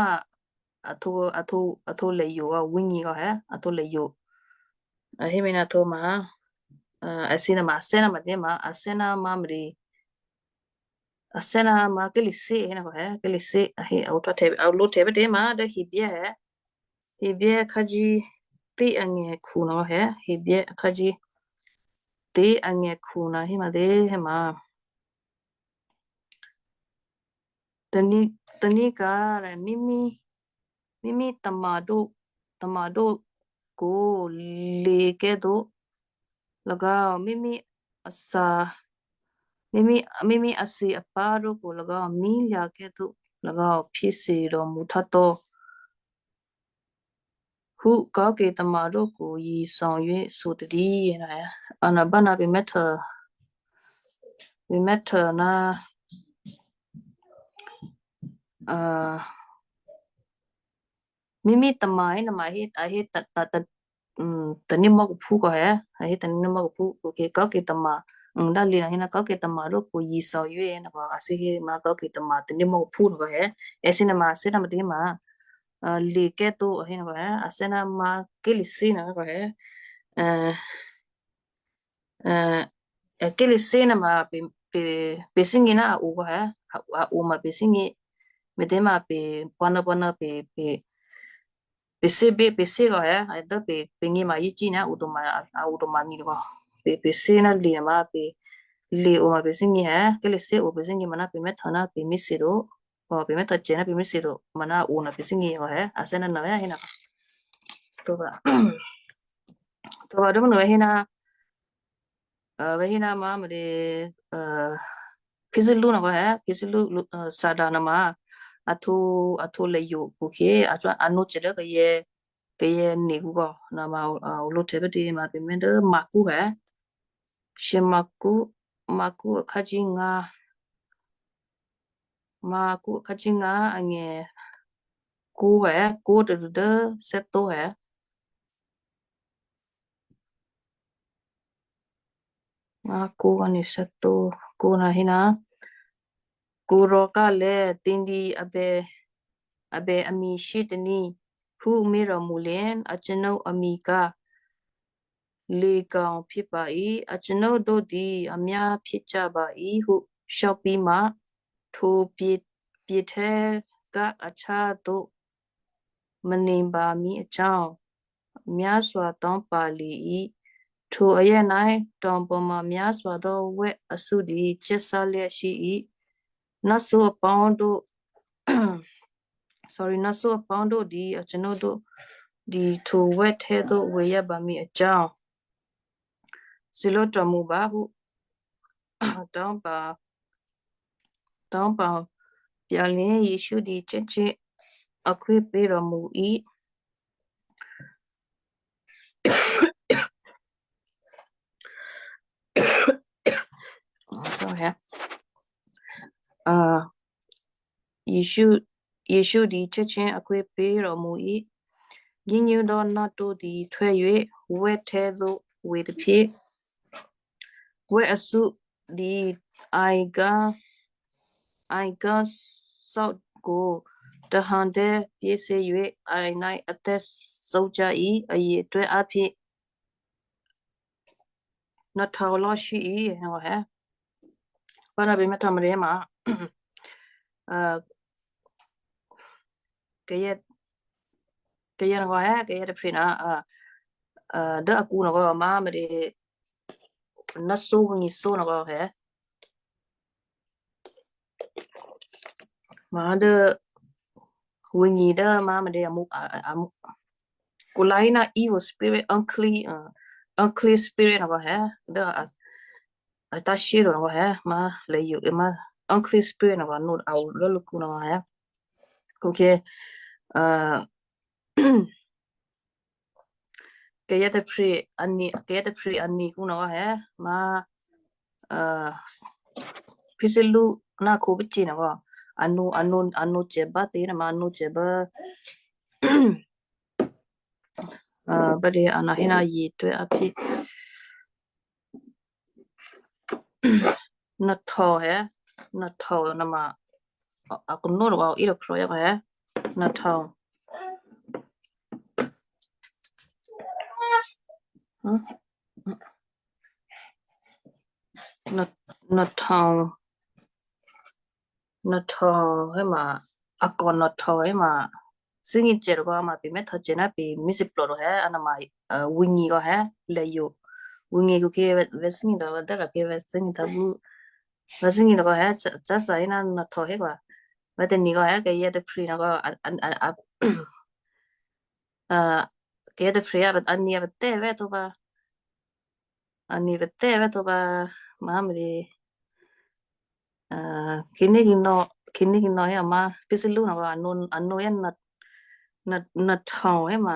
a htǒ, a htǒ, a htǒ lè̌yo̤, a wǐ̤nyi kò hé, a htǒ lè̌yo̤. A hé mi na htwǒ ma, uh, èthǐ nòma, a thè́ nòma dě ma, a thè́ nòma mi dě. A thè́ nòma kè́li̤thé hé nòkò hé, kè́li̤thé, a hé, a ohtwǒ htè, a lǒ htè pǎ dě ma, dố Hebreo hé. Hebreo khají tě angèkhu nòkò hé, Hebreo khají tě angèkhu na hé ma dě hé ma. Tôní, tôní ka̤ rè mímí, mímí tôma̤dǒ, tôma̤dǒ kǔ lěkè́ dǒ lò̌gǎ, mímí a thǎ, mímí, mímí a thǐ a pá dǒ kǔ lò̌gǎ, mílya̤kè́ dǒ lò̌gǎ, phísǐ rò mǔ htátò́. Phú kò́kè tôma rókhu yěsò̌ yě sutadí. Anabana pemèthè, pemèthè ná a, mimi tôma hé nama hé a hé ta ta ta um, tanímò́khuphú kò hé, a hé tanímò́khuphú, okay, kò́kè tôma, um, dá lǐ na hé ná kò́kè tôma rókhu yěsò̌ yě na kò a thè́ hé ma kò́kè tôma tanímò́khuphú na kò hé, èsì nama a thè́ nama taníma, uh, lǐkè́ tó a hé na kò hé, a thè́ ná ma ké̤lǐsí na kò hé, uh, uh, ké̤lǐsí nama pe pe pe thíngě ná a o kò hé, a o ma pe thíngě, me̤těma pe pwǎnǔ pwǎnǔ pe pe pe thè́ bé pe thè́ kò hé, a dố pe pe ngě ma yěcí ná a o tôma a o tôma ngě kò, pe pe thè́ ná lǐ ma pe lǐ o ma pe thíngě hé, ké̤lǐsí o pe thíngě ma ná pe mèthè ná pe mèthè to, kò pe mèthè cè ná pe mèthè to ma ná o ná pe thíngě kò hé, a thè́ ná nò̌ hé na. Tova tova dố mènǔ hé ná, uh, vèhé ná ma mèdě, uh, phísílú na kò hé, phísílú, uh, sada nama a htwǒ a htwǒ lè̌yo khukhye a cò́ a nǒ cè dố kayě kayě nè̤kǔ kò nama, uh, a olǒhtè̌ pè́ dǐ ma pemèthè dố makú hé, shi makú, makú akhǎ cí ngǎ, makú akhǎ cí ngǎ angè̤ kú hé, kú tadû dố thè́tǒ hé. Ná kú ná thè́tǒ, kú na hé ná, kú rò kálè̤̌ tǐndǐ abè abè amǐ shyétôní hú mérò̤mǔ lě, a canó amǐ ká lěka̤ phyé pǎ í, a canó dódǐ a myá phyécá ba í hú shò́pí̤ ma, htwǒ pyě pyěhtè́ ká a chá tó mènǐ ba mǐ acò́, myáswà tò̤́ pǎ lǐ í, htwǒ ayè́ ná tò̤́pò̤́ma myáswà dò́ wè́ athú dǐ cè́sályá shí í, ná sú apò̤́ dó sorry, ná sú apò̤́ dó dǐ a canó dó dǐ htwǒ wè́htè́ dó wěyá ba mǐ acò́. Thǐló tò̤́mǔ bǎ hú. Tò̤́pǎ, tò̤́pǎ pyǎlya̤ Jesǔ dǐ cè́cè́ akhwí pé̤ rò̤mǔ í. Sorry. Uh, Jesǔ, Jesǔ dǐ cè́cè́ akhwí pé̤ rò̤mǔ í. Nyěnyě dò́ ná tó dǐ htwè́ yuě wè́htè́ dó wě tôphyé. Wè́ athú dǐ aigá, aigá sò́kǔ tahǎndè́ pyéthyě yuě ainaí a tè̤sǒcyá̤ í a yětwè́ áphyé. Ná htwǒ lò̌ shí í, hé. Bana bi mèthè ma, uh, kayě, kayě nò̌ hé, kayě tôprè̤ ná, uh, uh, dố akǔ nò̌ ma mèdě ná só ngí só nò̌ hé. Ma dố wǐnyi dố ma mèdě amú, amú. Kulaina evil spirit, unclean, uh, unclean spirit nò̌ hé. Dố a, a tá shí nò̌ hé, ma lè yǒ ma unclean spirit nò̌ nǔ a lố lǔkǔ nò̌ hé. Okay. Uh, kayě tôprè̤ aní, kayě tôprè̤ aní kǔ nò̌ hé, ma, uh, phísílú ná khǒ pacye nò̌, anú, anú, anú cè̤ bá tě nò̌ ma anú cè̤ bá, uh, bá dě ana hé ná yětwè́ áphyé. Ná htwǒ hé, ná htwǒ nò̌ ma, a kǔ nò̌ nò̌ í lǒ khrǒ yá hé, ná htwǒ. Ná, ná htwǒ, ná htwǒ hé ma, a kǔ ná htwǒ hé ma, thíngí cè̤ rò ma pè mèthè cè̤ ná pè mí thǐ plò̤ rò hé, ana ma, uh, wǐnyi rò hé, lè yǒ. Wǐnyi kǔ khe vè̤, vè̤ thíngí rò, vè̤ dố rò khe vè̤ thíngí tǎ blú. Vè̤ thíngí rò hé, chá, chá sa hé ná ná htwǒ hé kwa. Vè̤ tôní rò hé, kayě tôprè̤ nò̌, a, a, a, a, uh, kayě tôprè̤ a, aní a patè́ vè̤ tó pǎ. Aní patè́ vè̤ tó pǎ, ma mèdě. Uh, khǐné khǐnò̌, khǐné khǐnò̌ hé ama, phísílú nò̌, anú, anú yá ná, ná, ná htwǒ hé ma.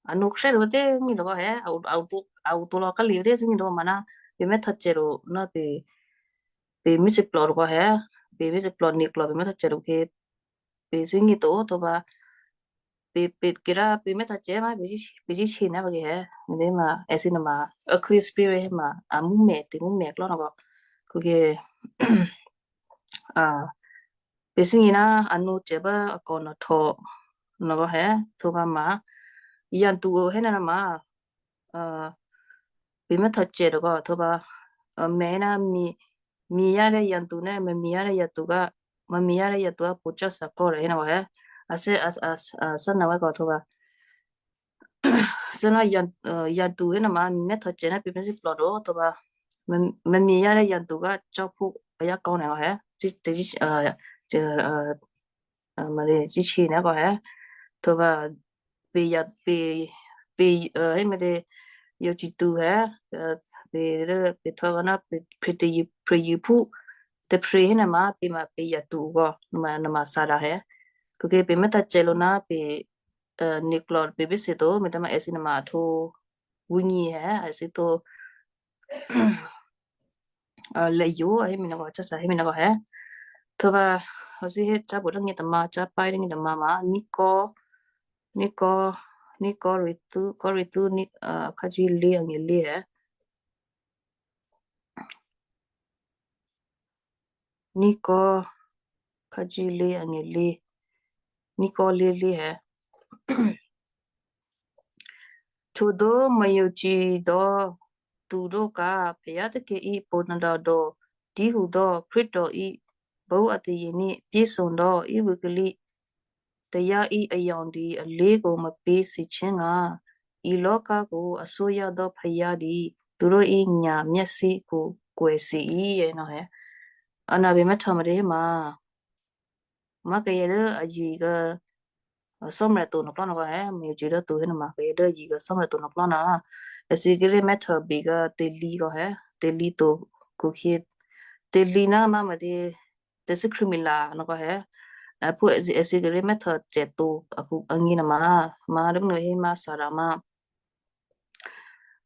a nǒ khrè́ to tě ngí to kò hè, a o, a o, a o to lò̌ kálí tě ngí to, mana pè mèthècè to ná pè, pè mèthèplò to kò hè, pè mèthèplò niklò pè mèthècè to kè, pè thíngí to, to pǎ, pè, pè kèrá pè mèthècè ma pè cí, pè cí chè ná pǎ kè hè, mè̤ ma èthǐ nama a clean spirit ma a mǔmè, tè̤mǔmè klò́ nòkò, kò kè, a, pè thíngí ná a nǒcè bá a kò nòhtò nòkò hè, to pǎ ma, yantu o hé ná ma, a, pè mèthècè to kò, to pǎ, a, mè̤ ná mi, miyá dố yantu ná, mèmiyá dố yantu ká, mèmiyá dố yantu á pṳcyò́ thakò́ rè hé ná kò hè, a thé, a, a, a thè́ ná wá kò to pǎ. Thè́ ná yan, a, yantu hé ná ma mèthècè ná pè mèthèplò to, to pǎ. Mè, mèmiyá dố yantu ká cò́phú a yá kò ná kò hè, cí, cí, a, cí, a, a, mè̤ cí chè ná kò hè, to pǎ, pè ya, pè, pè, a, hé mè̤ dě, yǒ cǐ tu hè, a, pè dố pè htò̌ kò ná pè, pè tè̤yě, pè yěphú, tè̤phyé hé ná ma pè ma pè yantu kò, nama, nama Satan hè. Kò kè pè mèthècè lo ná pè, a, niklò pè bíthè to, mètǎ ma èthǐ nama a htwǒ wínyě hè, èthǐ htwǒ, a, lè̌yǒ, a hé mǐ nòkò, cása hé mǐ nòkò hè. To pǎ, a thí hé cábu dố ngí tômǎ, cápáí dố ngí tômǎ ma, níkò, níkò, níkò rû̌tǔ, kò rû̌tǔ, ní, a, khǎjǐ lě angèlě hè. Níkò, khǎjǐ lě angèlě, níkò lé̤lé hè. Htwǒ dố mèyǒ cǐ dò́ tu dóka, payá tôkyě í pwǒ̤nadòdò, díhu dò́ Krístu í, bó a tè̤ye̤ ní pyéthǒ dò́ í vû̌ kalí, tayá í ayò̌ dǐ alé̤kǒ mèpě thǐché̤ngǎ, ilò́kákǔ asóyá dò́ phayá dǐ, turó̤ í nyǎ myásíkǔ kwè̌thǐ í ènò́ hè. Ana pè mèthè mèdě hé ma, ma kayǎ dố a yi̤ kǎ, a, Cò́marya to nòklò́ nòkò hè, mèyě dố tu hé nòma kayǎ dố a yi̤ kǎ Cò́marya to nòklò́ nòkò, èthǐ kíré̤ mèthè bè kǎ tè̤lǐ kò hè, tè̤lǐ to kò khyě, tè̤lǐ ná ma mèdě, tè̤thû́ Krístu Krístu nòkò hè, a, phú èthǐ, èthǐ kíré̤ mèthècè to akǔ angǐ nòma, ma dố nuô hé ma Satan ma,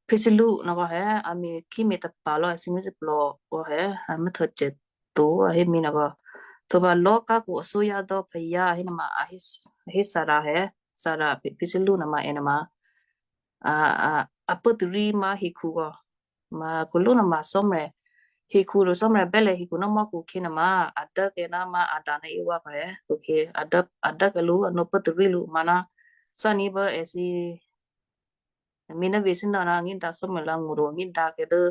Physilu nòkò hè, a me̤ khí me̤ tapa̤ lò̌ èthǐ mèthèplò kò hè, a mèthècè to a hé mǐ nòkò. Htwǒ pǎ lò́kákǔ asóyá dò́ phayá a hé nòma, a hé, a hé Satan hè, Satan Physilu nòma è nòma. A, a, a pốtarí ma hekhu kò. Ma kǔlú nòma Cò́marya. Hekhu rò Cò́marya bè́lè hekhu ná mò́khu khyě nòma, a dốkè ná ma Adam ná Eva kò hè. Kò khyě, a dố, a dốkè lǔ, a nǒ pốtarí lǔ, ma ná, thǎní̤ bố èthǐ mǐ ná vǐ̤sû́ ná, ná ngídǎ Cò́marya lǎ ngṳ rò ngídǎ kè dố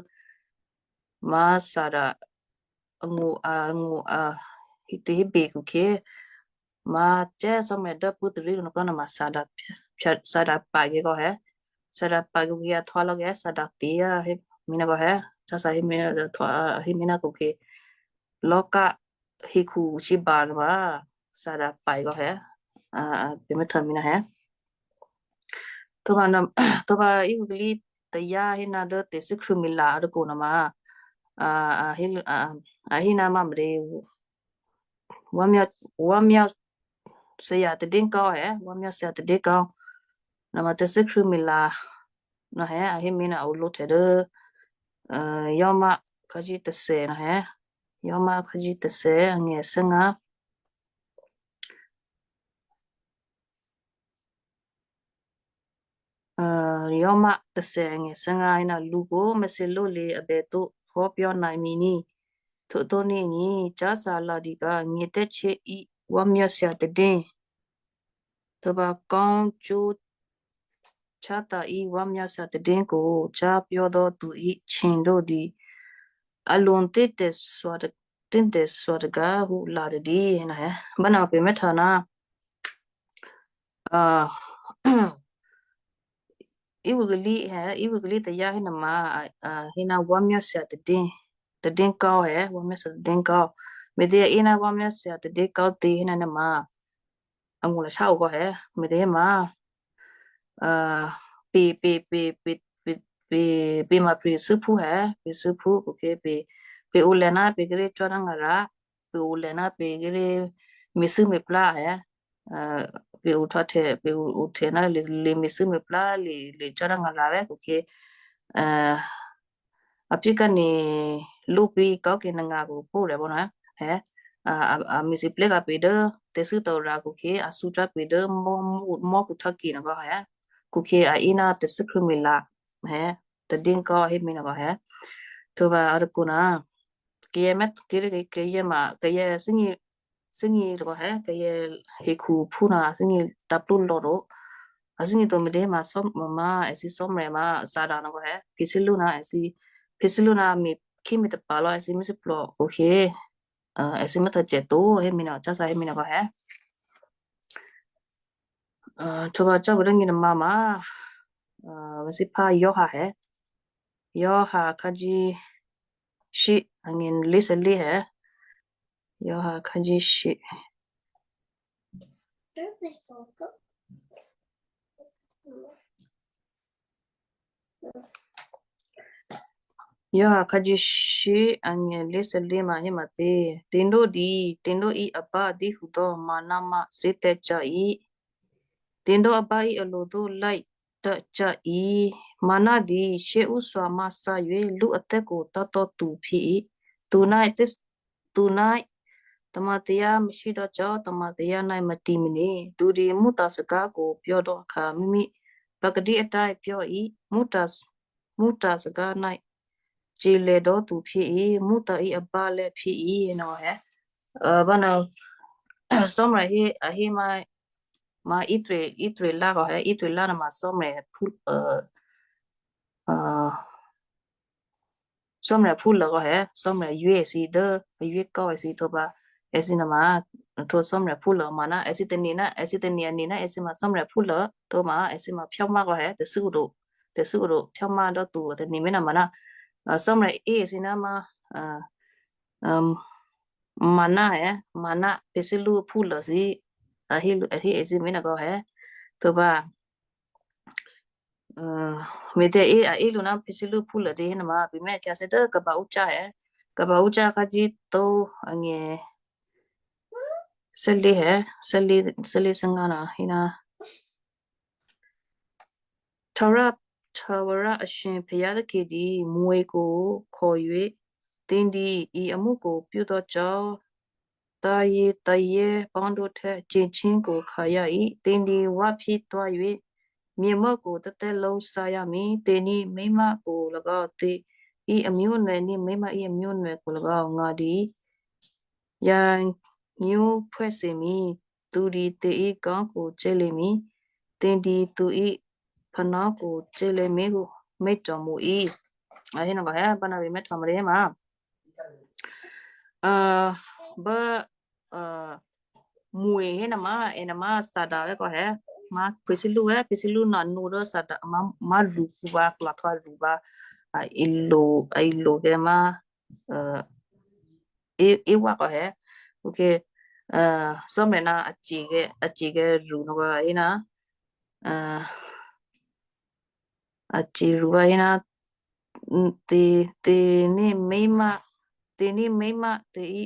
ma Satan angṳ, a, angṳ, a, hí, tè̤hébè kò khyě. Ma Cò́marya dố pốtarí nòkò nòma Satan, Satan pa̤ kè kò hè. Satan pa̤ kè kò khyě a htwǒ lò̌ kè Satan tè̤ a hé mǐ nòkò hè. Cása hé mǐ, a htwǒ, a hé mǐ ná kò khyě. Lò́ká hekhu sǐba nòma Satan pa̤ kò hè. A, a, pè mèthè mǐ nòkò hè. Htwǒ pǎ, htwǒ pǎ í vû̌ kalí tayá hé ná dố tè̤thû́ Krístu Krístu a tôkho nòma, a, a hé, a, a hé ná ma mèdě, wǎmyá, wǎmyá thya tadékò́ hè, wǎmyá thya tadékò́. Nòma tè̤thû́ Krístu Krístu nòhè, a hé mǐ ná a olǒhtè̌ dố, a, Roma khǎjí tôthè nòhè, Roma khǎjí tôthè angè̤ thè́ngǎ. A, Roma tôthè angè̤ thè́ngǎ hé ná lǔ kò mèthèló lě abè tó khò́ pyò́ ná mǐ ní. Htwǒ tó ní ní, cása lò̌ dǐ kǎ ngě̤tè̤ chéí wǎmyá thya tadé. Htwǒ pǎ kò́ cwó chátǎ̤ í wǎmyá thya tadékò, cá pyò́ dò́ tu í chindó dǐ. A lǒ tè̤, tè̤thwa tê-, tè̤thwa tôgáhu lǎ tadí, hé ná hè. Bá ná pè mèthè ná, a, í vû̌ kalí hè, í vû̌ kalí tayá hé nòma, a, a, hé ná wǎmyá thya tadé, tadékò́ hè, wǎmyá thya tadékò́. Mèdě a hé ná wǎmyá thya tadékò́ tě hé ná nòma, angṳ lacá o kò hè, mèdě hé ma, a, pè, pè, pè, pè, pè, pè, pè ma pè thû́phú hè, pè thû́phú kò khyě pè, pè olè ná pè kíré̤ cò́ ná ngara, pè olè ná pè kíré̤ me̤thû́ me̤plá hè, a, pè ohtwǒhtya, pè ohtwǒhtya ná le, le me̤thû́ me̤plá, le, le cò́ ná ngala̤ vè̤́ khukhyě, a pyéká ni lwó pwí̤ kò́ ke nangǎ khupó̤ rè̤ bò́ ná, hé, a, a, a me̤lwóhteka̤ pè dố tè̤thû́ tôra khukhyě, a thǔ cò́ pè dố mò́, mò́, mò́khu htò́kè nòkò, hé, khukhyě a í ná tè̤thû́ Khristmila, hé, tadínkò́ hé mi nòkò, hé. Htwǒ vǎ a tôkǔ ná, kayǎ mè̤, kayǎ, kayǎ ma, kayǎ thímí, thímí tôkò, hé, kayǎ hekhuphú ná thímí taplú lò̌ ro. A thímí to me̤tě ma sò́-, ma, ma, èthǐ sò́mrè̤ ma Satan nòkò, hé, phi sǐlú ná èthǐ, phi sǐlú ná mi, khí mi tapa̤ lò̌ èthǐ mí thíplò, khukhyě, a, èthǐ mè̤ tôcè to, hé mi nòkò, cása hé mi nòkò, hé. A, htwǒ vǎ cò́ pè dố nyěnuôma ma, a, vǎ thíphá Yawha, hé. Yawha khǎjí shí, angè̤ lé̤thè́lé, hé. Yawha khǎjí shí. Yawha khǎjí shí, angè̤ lé̤thè́lé ma hé ma tě. Tě̤dó dǐ, tě̤dó í abá dǐhudò́ manna ma thǐ tè̤cò́ í. Tě̤dó abá í alodó lá̤ tôcò́ í. Manna dǐ shyéǔthwa ma thǎyě lú atè́kotò́tò́ tu phi í. Tu ná, tu ná, tamateya masí dò́ cò́, tamateya ná matǐ mèně. Tu dǐ mutard sakǎ kò pyò́ dò́ akha mímí. Pakadí atǎ̤ pyò́ í. Mutard, mutard sakǎ ná cilè dò́ tu phi í. Mutard í abá lè̌ phi í nòkò, hé. A, báná, sò́mrè̤ hé, a hé ma, ma Israel, Israel lǎ kò, hé, Israel lǎ nuôma sò́mrè̤ phú, a, a, sò́mrè̤ phúlô kò, hé, sò́mrè̤ yě èthǐ dố, yě kò́ èthǐ htwǒ pǎ, èthǐ nuôma, htwǒ sò́mrè̤ phúlô ma ná, èthǐ tane̤ ná, èthǐ tane̤ ane̤ ná èthǐ ma sò́mrè̤ phúlô, htwǒ ma, èthǐ ma phyámá kò, hé, tè̤thû́ odo, tè̤thû́ odo, phyámá dố tu tane̤ mènà ma ná, a, sò́mrè̤ é èthǐ ná ma, a, um, manna, hé, manna, phi sǐlú phúlô thǐ, a hé, a hé èthǐ mènà kò, hé, htwǒ pǎ. A, me̤tě a é lǔ ná phi sǐlú phúlô dě hénuôma, pè̤ mè̤ khyáthè́ dố Kabaocha, hé. Kabaocha khǎjí tó angè̤ thè́lé, hé, thè́lé, thè́lé thè́ngá ná, hé ná. Htwǒ rǎ, htwǒ rǎ ashè̌ phè̌yá tôkè dǐ, mwi̤ kò khòyě, tě dǐ, i amwi̤ kò pyó̤dò́ cò́. Tǎyě, tǎyě, pò̤́dǒ htè̌, ce̤cí kò khǎyá í, tě dǐ wáphyé twáyě, myěmố kò tè́tè̤lǒ thǎyá mí, tě ní mé̤má kò lagǎ, tě í amyǔnè ní mé̤má í amyǔnè kò lagǎ ngǎ dǐ. Yǎ nyú phwè́thè mí, tu dǐ tě í kò́ kò cè̌lě mí, tě dǐ tu í phanò́ kò cè̌lě mí, mé̤ tò̤ mwi̤ í. A hé nòkò, hé, báná vǐ̤ mé̤ tò̤ mwi̤ rè̤ ma. A, bá, a, mwi̤ hénuôma, ènuôma Satan vè̤́ kò, hé, ma phi sǐlú, hé, phi sǐlú ná nǔ dố Satan, ma, ma rṳ́ kǔ vǎ, klòhtò̌ rṳ́ vǎ, a, ilo, a, ilo kè́ ma, a, é, é wá kò, hé. Ok. A, sò́mrè̤ ná a ce̤ kè́, a ce̤ kè́ rṳ́ nòkò, hé ná, a, a ce̤ rṳ́ vǎ, hé ná, mm, tě, tě ní mé̤má, tě ní mé̤má, tě í,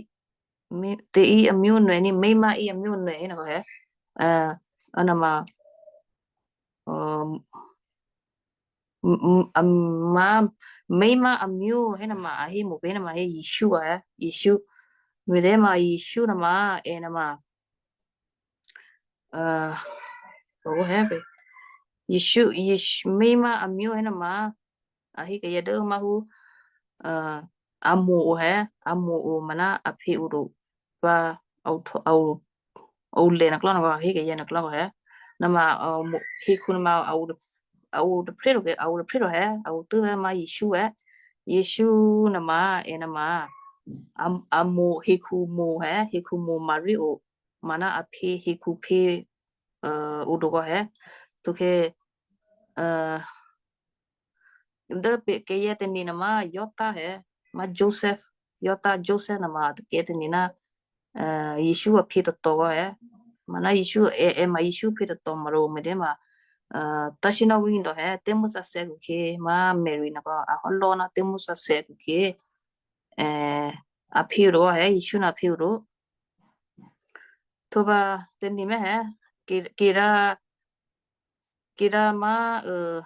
mé-, tě í amyǔnè ní mé̤má í amyǔnè, hé nòkò, hé. A, a nuôma, a, m-, m-, a, ma, mé̤má amyǔ, hé nuôma, a hé mwi̤ pě nuôma, hé Jesǔ, a, hé Jesǔ. Me̤tě ma Jesǔ nuôma, ènuôma, a, o hé pě. Jesǔ, Jesǔ, mé̤má amyǔ hénuôma, a hé kayǎ dố má̤hú, a, a mo̤ o, hé, a mo̤ o maná a phě o ro, vǎ, a o, a o, a o lè̤ nòkò nòkò, hé kayǎ nòkò nòkò, hé. Nuôma, a, mo̤, hekhu nuôma a o, a o tôprè̤ ro kè́, a o tôprè̤ ro, hé, a o tû́ vè̤́ ma Jesǔ, hé. Jesǔ nuôma, ènuôma, a, a mo̤ hekhu mo̤, hé, hekhu mo̤ Maria o, maná a phě, hekhu phě, a, o ro kò, hé. Tokè, a, dố pě kayǎ tane̤ nuôma Yota, hé, ma Joseph, Yota Joseph nuôma takayǎ tane̤ ná, a, Jesǔ a phě tôhtò̌ kò, hé. Maná Jesǔ, è, è ma Jesǔ phě tôhtò̌ ma ro me̤tě ma, a, tashinawí ndo, hé, tè̤mo̤sǎsè̌ khukhyě ma Mary nòkò a hò́lò́ ná tè̤mo̤sǎsè̌ khukhyě, è, a phě ro, hé, Jesǔ ná phě ro. Htwǒ pǎ tane̤ mènè, hé, Kira, Kira ma, uh,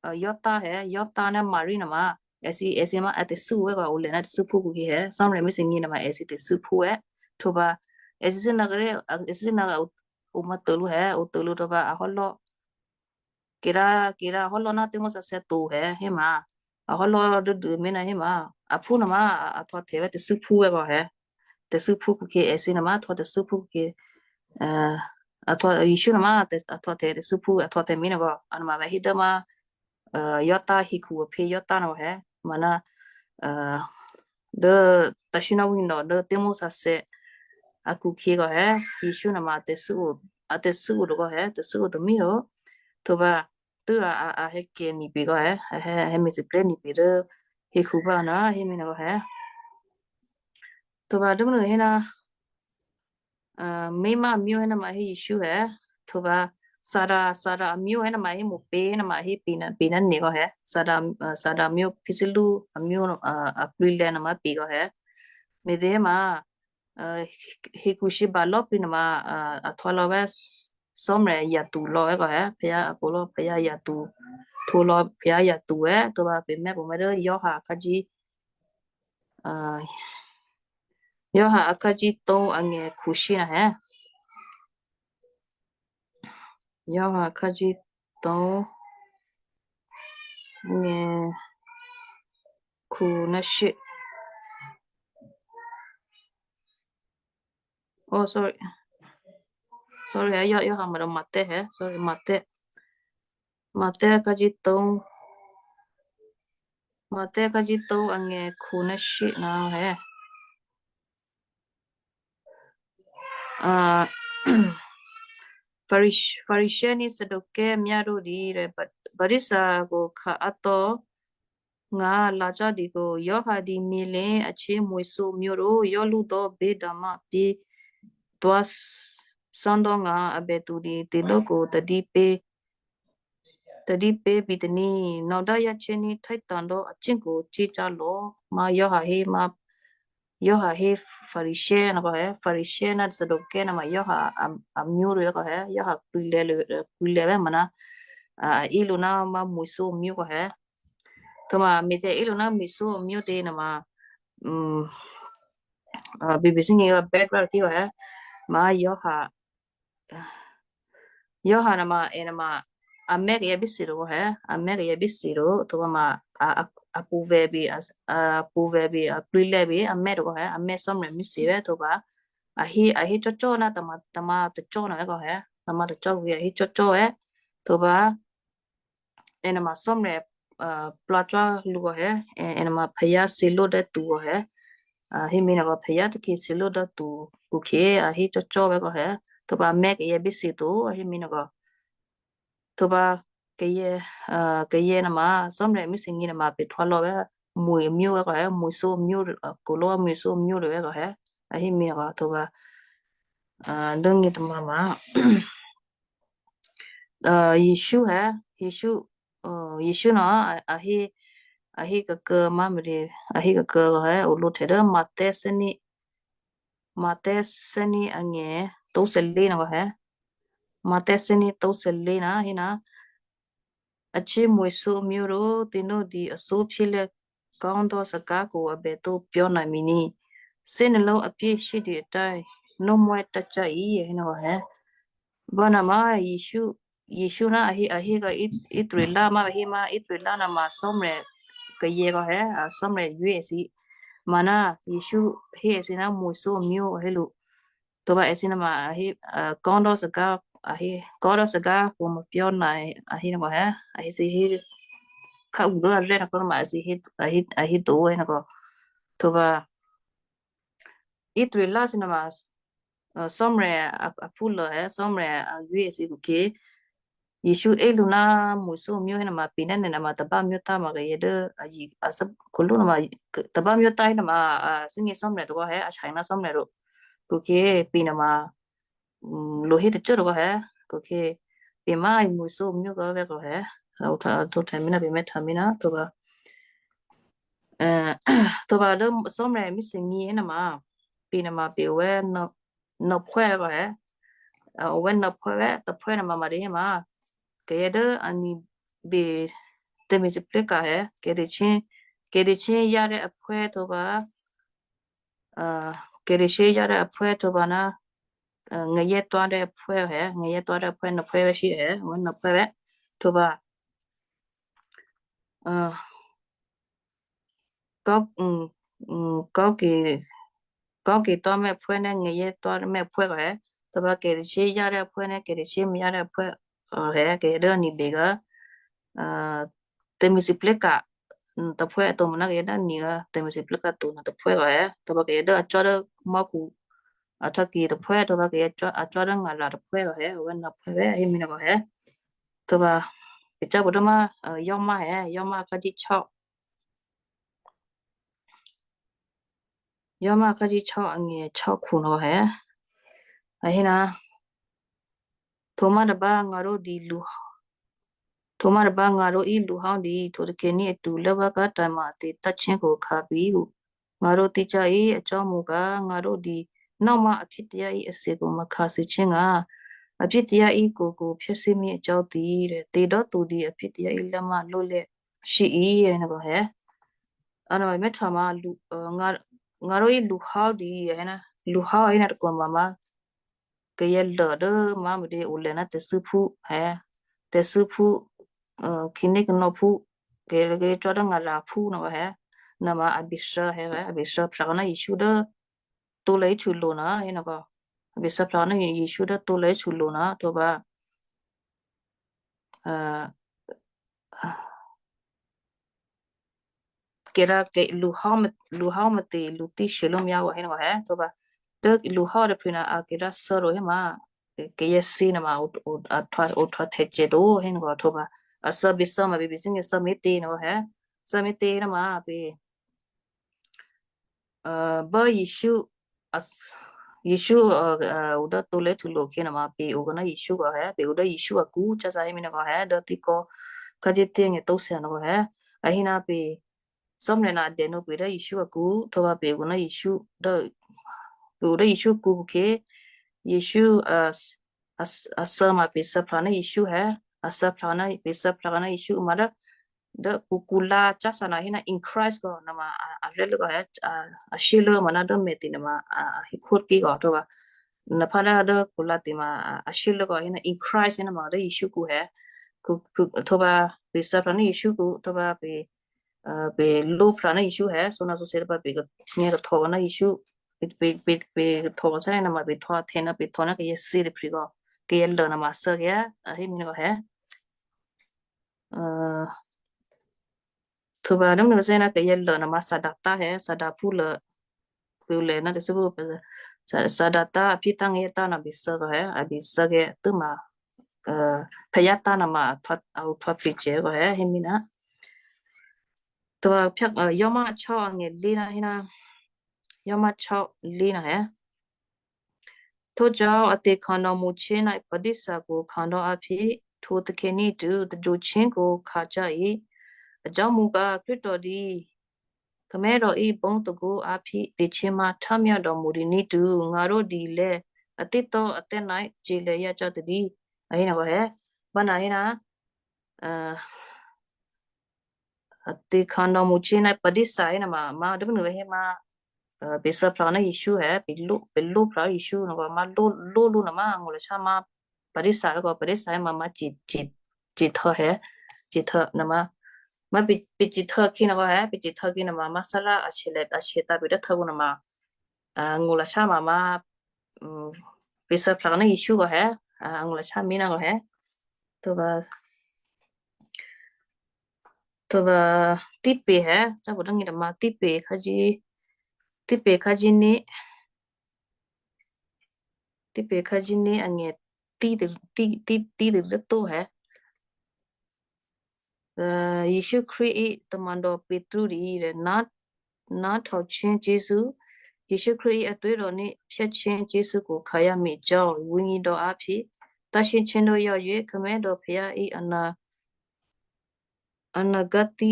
uh, Yota he, Yota ná Mari nama, èsì, èsì ma a tè̤thû́ è́ kò a o lya̤ ná tè̤thû́phú khukhè̌ he, Sò́mrè̤ mí thè́gně nama èsì tè̤thû́phú è́. Htuô̌pǎ, èsì thû́ ná kèré̤, èsì thû́ ná o, o mǎ tôlú he, o tôlú htuô̌pǎ a hò́lò́. Kira, Kira hò́lò́ ná tè̤ngó̤ sǎsè̌ to he, héma. A hò́lò́ dốdû mé̤ ná héma. Aphú nama a, a htwǒhtya vè̤́ tè̤thû́phú è́ kò he. Tè̤thû́phú khukhè̌, èsì nama a htwǒ tè̤thû́phú khukhè̌. Uh, a htwǒ, Jesǔ nama a htwǒhtya tè̤thû́phú, a htwǒhtya mé̤ nè̤ kò, a nama vè̤́ hí dố má, uh, Yota hekhu aphyě Yota nè̤ kò he. Mana, uh, dố tè̤shyéná wí̤nò̤ dố tè̤ngó̤ sǎsè̌ akhukhè̌ kò he, Jesǔ nama a tè̤thû́ o, a tè̤thû́ o dố kò he, tè̤thû́ o tômí ro. Htuô̌pǎ, tû́ a, a, a hé kè̤ nipè̤ kò he, a hé, a hé me̤siplè́ nipè̤ dố hekhu pǎ ná hé mé̤ nè̤ kò he. Htuô̌pǎ dố mnuô hé ná, uh, mé̤ má amyó hé nama hé Jesǔ he. Htuô̌pǎ Sara, Sara amyó hé nama hé mǒ pě hé nama hé pě ná, pě ná nè̤ kò he. Sara, uh, Sara amyó Physilu amyó, uh, aplwǐlè̌ nama pě kò he. Me̤těhé ma, uh, hekhu shyěba lò̌plǐ nama, uh, a htwǒ lò̌ vè̤́ Sò́mrè̤ yatu lò̌ è́ kò he. Phayǎ a pwǒ̤ lò̌, phayǎ yatu, htwǒ lò̌, phayǎ yatu è́, htuô̌pǎ pè mè̤́ pwǒ̤ mè̤́ dố Yawha akhǎ jí, uh, Yawha akhǎ jí tố angè̤ khushí na he. Yawha akhǎ jí tố angè̤ khunáshí. Oh, sorry. Sorry, a yá, yá, ha, mè̤ dố Mathè he. Sorry, Mathè. Mathè akhǎ jí tố. Mathè akhǎ jí tố angè̤ khunáshí na he. Uh, Pharisee ní Saducea myáròdi rè batista kò kha atò́ ngǎ lacá dǐ kò Yawha dǐ milé a chémwǐ̤ thǒmyǒ rò yólú dò́ Bethania pě tuǎ sǎndò́ ngǎ a bètu dǐ tè̤lókò tadǐpě, tadǐpě bǐtaní nò̌dá yáchéní tháita̱ dò́ a cínkò cícǎ lò̌. Má Yawha hé, má Yawha hé Pharisee ná kò he, Pharisee ná Saducea ná ma Yawha a, amyó rû kò he, Yawha pwǐlè̌ lû, pwǐlè̌ vè̤́ mona, a, a í lǔ ná má mwi̤thú amyó kò he. Thoma me̤tè̤ í lǔ ná mwi̤thú amyó tě nama, um, a, BBC ngi background kí kò he, má Yawha Yawha nama, e nama, a mè̤́ kayǎ bíthǐ to he, a mè̤́ kayǎ bíthǐ to, thoma ma, a, a, a pṳ̌vè̤ bi, a, a pṳ̌vè̤ bi, a pwǐlè̌ bi, a mè̤́ to he, a mè̤́ Sò́mrè̤ mí thǐ vè̤́ thoma, a hé, a hé cò́cò́ ná tama, tama tôcò́ na vè̤́ kò he, tama tôcò́ kò a hé cò́cò́ vè̤́, thoma, e nama Sò́mrè̤, a, plwǎ cò́ lǔ kò he, e, e nama phayǎ thǐló dố tu kò he, a hé mi nè̤ kò phayǎ tôkhi thǐló dố tu kò khe, a hé cò́cò́ vè̤́ kò he, thoma mè̤́ kayǎ bíthǐ to, a hé mi nè̤ kò. Thoma kayǎ, a, kayǎ nama, Sò́mrè̤ mí thǐ ngi nama pè htwǒ lò̌ vè̤́, mwi̤ amyó vè̤́ kò he, mwi̤thú amyó, a, kò lò̌ mwi̤thú amyó vè̤́ kò he, a hé mi nè̤ kò thoma, a, dố ngi tama ma. A, Jesǔ he, Jesǔ, a, Jesǔ nò, a, a hé, a hé kèké má mè̤, a hé kèké kò he, o lǒhtè̌ dố Mathè thè́ní, Mathè thè́ní angè̤ tǒ thè́lé nè̤ kò he, Mathè thè́ní tǒ thè́lé na, hé na, a chémwǐ̤ thǒ amyó rò, tè̤nǒ dǐ a thǒ phyélè́ kò́ dò́ thakǎkǔ a bè tó pyò́ nè̤ mi ní. Thè́né̤lǒ a pyé shyé dǐ a tǎ, nǒ mò̤́ tǎ cá ǐ, hé nè̤ kò he. Bò nama Jesǔ, Jesǔ ná a hé, a hé kò Israel má a hé má Israel ná ma Sò́mrè̤ kayǎ kò he, a Sò́mrè̤ yué èthǐ. Mana Jesǔ hé èthǐ ná mwi̤thú amyó a hé lǔ. Thoma èthǐ nama a hé, a, kò́ dò́ thakǎ, a hé, kò́ dò́ thakǎkǔ mò̤́ pyò́ nè̤, a hé nè̤ kò he, a hé thǐ hé, kha u dò́ a rè́ nè̤ kò nama a thǐ hé, a hé, a hé to hé nè̤ kò. Thoma Israel thǐ nama, a, Sò́mrè̤ a, a phúlô he, Sò́mrè̤ a yué èthǐ kò khe. Jesǔ hé lǔ ná mwi̤thú amyó hé nama pè ná nè̤ nama tabámyó tá ma kayǎ dố a yi, a sá, kò lú nama, tabámyó tá hé nama, a, thǐ ngi Sò́mrè̤ to kò he, a shè ná Sò́mrè̤ to. Kò khe, pè nama, um, lo hé tacó to kò he, kò khe, pè má mwi̤thú amyó kò vè̤́ kò he, a, o htwǒ, htwǒhtya mi ná pè mè̤́htya mi ná, thoma. A, thoma dố Sò́mrè̤ mí thǐ ngi hé nama, pè nama pè vè̤́ nò, nò̌phwè́ vè̤́ kò he. a o vè́ nò̌phwè́ vè́, taphwè́ nuôma ma dě héma, kayǎ dố a nibè tè̤me̤lwóhteka̤ è, kè̤deci, kè̤deci yá dố aphwè́ htwǒ pǎ, a, kè̤deci yá dố aphwè́ htwǒ pǎ ná, a, ngayè́twá dố aphwè́ è, ngayè́twá dố aphwè́ nò̌phwè́ vè́ shyé è, o vè́ nò̌phwè́ vè́ htwǒ pǎ. A, kò́, mm, mm, kò́ ke, kò́ ke tò́ mèphwè́ ná ngayè́twá mèphwè́ kò è, htwǒ pǎ kè̤deci yá dố aphwè́ ná kè̤deci yá dố aphwè́, a, è, kayǎ dố a nibè kò, a, tè̤me̤lwóhteka̤, mm, taphwè́ a tǒ mò̌ ná kayǎ dố a ni, a, tè̤me̤lwóhteka̤ to nuô taphwè́ kò è, htwǒ pǎ kayǎ dố a cò́ dố mò́khu, a, htò̌kè taphwè́, htwǒ pǎ kayǎ cò́, a cò́ dố ngala̤ taphwè́ kò è, o vè́ nò̌phwè́ vè́, a hé mi nò̌ kò è. Htwǒ pǎ, pacápṳ dố má, a, yò́má è, yò́má khǎjí̤ chò́. Yò́má khǎjí̤ chò́ angè̤ chò́khu nuô è. A hé ná, htwǒ má tabǎ ngǎ ró̤dǐ lu, htwǒ má tabǎ ngǎ ró̤í lu hò́ dǐ, htwǒ takhè̌ ní atu lốbǎ kǎ tǎ̤ma a tè̤táché̤ kho khǎ pǐ ǔ. Ngǎ ró̤ tícá í acò́mǔ kǎ, ngǎ ró̤dǐ nò́má aphyétayáí athekhu ma khǎ thǐ ché̤ ngǎ. Aphyétayáí koko phyáthímí acò́ tǐ, tè̤dò́ to dǐ aphyétayáí lốmá lólè́ shí í, a hé nò̌ kò è. A nò̌ mè́htwǒ ma lu, a, ngǎ, ngǎ ró̤í lu hò́ dǐ, a hé ná, lu hò́ a hé ná tôkò ma má, kayǎ lố̤ dố má me̤dě olè ná tè̤thû́phú è, tè̤thû́phú, a, khǐné kanò̌phú, kayǎ, kayǎ cò́ dố ngala̤phú nò̌ kò è, nuôma a bèshyě è, a bèshyě phyǎ ná Jesǔ dố tǒ lè̌ íhtûlo̤ nuô, a hé nò̌ kò, a bèshyě phyǎ ná Jesǔ dố tǒ lè̌ íhtûlo̤ nuô, htwǒ pǎ, a, kè̤rǎ kè, lu hò́ mè, lu hò́ mètè, lu tíshye lǒmyá kò hé nò̌ kò è, htwǒ pǎ, dố lu hò́ tôprè̤ ná a kè̤rǎ thǎro héma, kayǎ thǐ nuôma o, o, a htwǒ, o htwǒ htè̌ cè̤ to hé nò̌ kò htwǒ pǎ, a thǎ bèshyě ma bèbè thíngè thǎ me̤tě nò̌ kò è, thǎ me̤tě nuôma pě a, bố Jesǔ, a, Jesǔ, a, a, o dố tǒ lè̌ íhtûlo̤ khǐ nuôma pè̤ o kò ná Jesǔ kò è, pè̤ o dố Jesǔ akǔ, cása hé mi nò̌ kò è, dố thíkò̤ khǎjěthyěngè tǒthya nò̌ kò è, a hé ná pè̤ Cò́marya ná a dènǒ pè̤ dố Jesǔ akǔ, htwǒ pǎ pè̤ o kò ná Jesǔ dố, pè̤ o dố Jesǔ akǔ kò khǐ, Jesǔ, a, a, a thǎ ma pè̤ thǎ phyǎ ná Jesǔ è, a thǎ phyǎ ná, pè̤ thǎ phyǎ ná Jesǔ ma dố, dố kukula cása ná hé ná in Christ kò nuôma a, a rè́ lố kò è, a, a shé lố ma ná dố me̤tě nuôma a, a hé khókè kò htwǒ pǎ. Nuôphá dố, dố kula tě ma a, a shé lố kò hé ná in Christ hé nuôma dố Jesǔ akǔ è. Kù, kù, htwǒ pǎ pè̤ thǎ phyǎ ná Jesǔ akǔ, htwǒ pǎ pè̤, a, pè̤ lǒ phyǎ ná Jesǔ è, sǒnà sǒsè pǎ pè̤ kò, pè̤ kò htwǒ ná Jesǔ, pè̤, pè̤, pè̤, pè̤ htwǒ kò sá ná nuôma pè̤ htwǒ htè̌ ná pè̤ htwǒ ná kayǎ thǐ tôprè̤ kò, kayǎ lố̤ nuôma thǎ kayǎ, a hé mi nò̌ kò è. A, htwǒ pǎ dố nò̌ sá ná kayǎ lố̤ nuôma Satan tǎ è, Satan phú lố̤, kuyě lè̌ ná tè̤thû́phú, Sa-, Satan tǎ, a phyé tǎ ngayǎ tǎ nuôma bèshyě kò è, a bèshyě kayǎ tû́ma, a, phè̌yǎ tǎ nuôma a htwǒ, a o htwǒ pè̤ cè̤ kò è, hé mi ná. Htwǒ pǎ phyá, a, Yò́má chò́ angè̤ lé ná hé ná, Yò́má chò́ lé ná è. Htwǒ cò́ a tè̤khǎ nò̌ mǔ ché̤ ná Paradisa kò khǎ nò̌ a phyé, htwǒ takhè̌ ní atu tôjǒ ché̤ kò khǎ cǎ í. A cò́mǔ kǎ Krístu dǐ, khǎmè rò í bó̤ tôgó a phyé, tè̤ché̤ ma htǎmyá dò̌ mǔ dǐ ní atu, ngǎ ró̤dǐ lè̌, a tè́tò́ a tè́nǎ cè̤ lè̌ yǎ cò́ tadí. A hé nò̌ kò è, bá nà hé ná, a, a tè̤khǎ nò̌ mǔ ché̤ ná Paradisa hé nuôma, ma dố nò̌ hé ma, a, pè̤ thǎ phyǎ ná Jesǔ è, pè̤ lǒ, pè̤ lǒ phyǎ Jesǔ nò̌ kò ma lǒ, lǒ lǔ nuôma angṳ lashá ma Paradisa kò Paradisa hé ma, ma cè, cè, cè htǎ è, cè htǎ nuôma, ma pè̤, pè̤ cè htǎ khǐ nò̌ kò è, pè̤ cè htǎ khǐ nuôma, ma Satan a shè lè̌, a shè tǎ pè̤ dố htǎ kò nuôma, a, angṳ lashá ma, ma, um, pè̤ thǎ phyǎ ná Jesǔ kò è, a, angṳ lashá mi nò̌ kò è. Htwǒ pǎ, htwǒ pǎ Timotheo è, cábu dố ngí nuôma Timotheo khǎjí, Timotheo khǎjí ní, Timotheo khǎjí ní angè̤ tí tôdû, tí, tí, tí tôdû tó è. A, Jesǔ Krístu í tadò̌ Petru dǐ rè ná, ná htò̌ ché̤ Jesǔ. Jesǔ Krístu í a tuố̤ rò ní phyá ché̤ Jesǔ kò khǎ yǎ me̤ cò́, wǐ̤nyi dò̌ a phyé. Tá ché̤ ché̤ dò̌ yǎ yuě khǎmè dò̌ phè̌yá í ana, anagati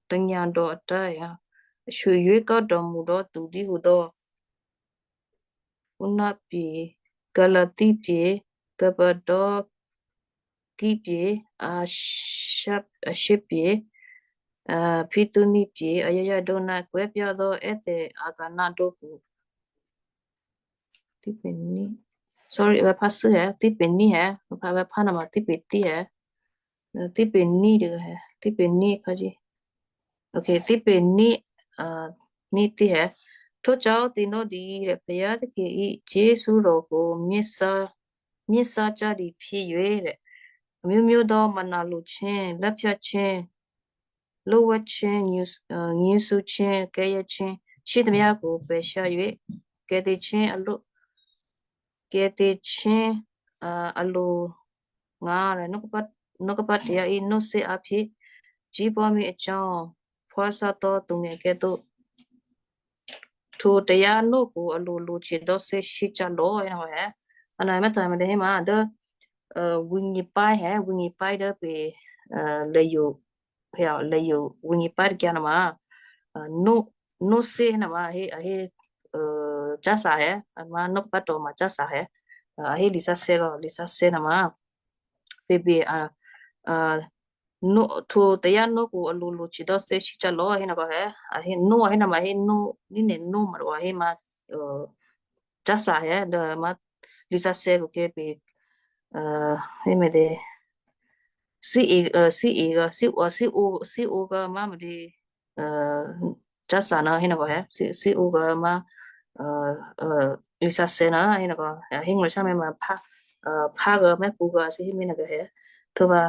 tanyǎ dò̌ atǎ yǎ. Shwèyě kò́ dò̌ mǔ dò̌ tu dǐ hudò̌. Ǔ ná pè̤, Galati pye̤, Kappadokia pye̤, Asia, Asia pye̤, a, Bithynia pye̤, a yǎ yǎdǒ ná kwè́pyá dò́ è́tè̤ a ka̤nǎ dǒkǔ. Sorry, vè̤phá thû́ è, típě̤ní è, vè̤phá, vè̤phá nuôma típě̤tí è. Típě̤ní dû è, típě̤ní khájí. Ok, típě̤ní, a, ní tí è. Htwǒ caáó̤ tǐ nó dǐ rè payá̤ tôkyě í Jesǔ rò̤kǔ myěsá, myěsá cádi phyéyě rè. Myúmyú dò́ manna lochè́, lốphyáchè́, lówáchè́, nyě̤-, a, nyě̤sǔchè́, kè́yáchè́, chè́ tômyákhu pè̤ shyáyě, kè̤tè̤chè́ aló, kè̤tè̤chè́, a, aló ngǎ rè, nókpá, nókpá tayá í nósé áphyé, cípò̤́mí acò́, phwásátò́ tongèkè́ tó. Htwǒ tayá nókǔ alolo htyědò́thè́ shyécyá̤ lò̌, hénuô è. Ana mèthè mèthè héma dố, a, vǐ̤nyi páí è, vǐ̤nyi páí dố pè̤, a, lèyo, pè̤ lèyo vǐ̤nyi páí tôkyǎ nuôma, a, nó, nósé nuôma a hé, a hé, a, cása è, a ma nókpá tò̤ ma cása è. A, a hé lisǎsè̌ rò lisǎsè̌ nuôma pè̤, a, a, nó, htwǒ tayá nókǔ alolo htyědò́thè́ shyécyá̤ lò̌, a hénuô è. A hé nó, a hé nuôma a hé nó, ní̤nè nó ma rò a hé ma, a, cása è, dố ma lisǎsè̌ kǔ kè́ pè̤, a, hé mèthè, thíe, a, thíe, a, thío, a, thío, thío kǎ ma mèthè, a, cása nuô hénuô è, thí, thío kǎ ma, a, a, lisǎsè̌ nuô hénuô è, a hé ngó̤ shámè̤ ma phá, a, phá kǎ mèpṳ̌ kǎ thí hémi nuô è. Htwǒ ba,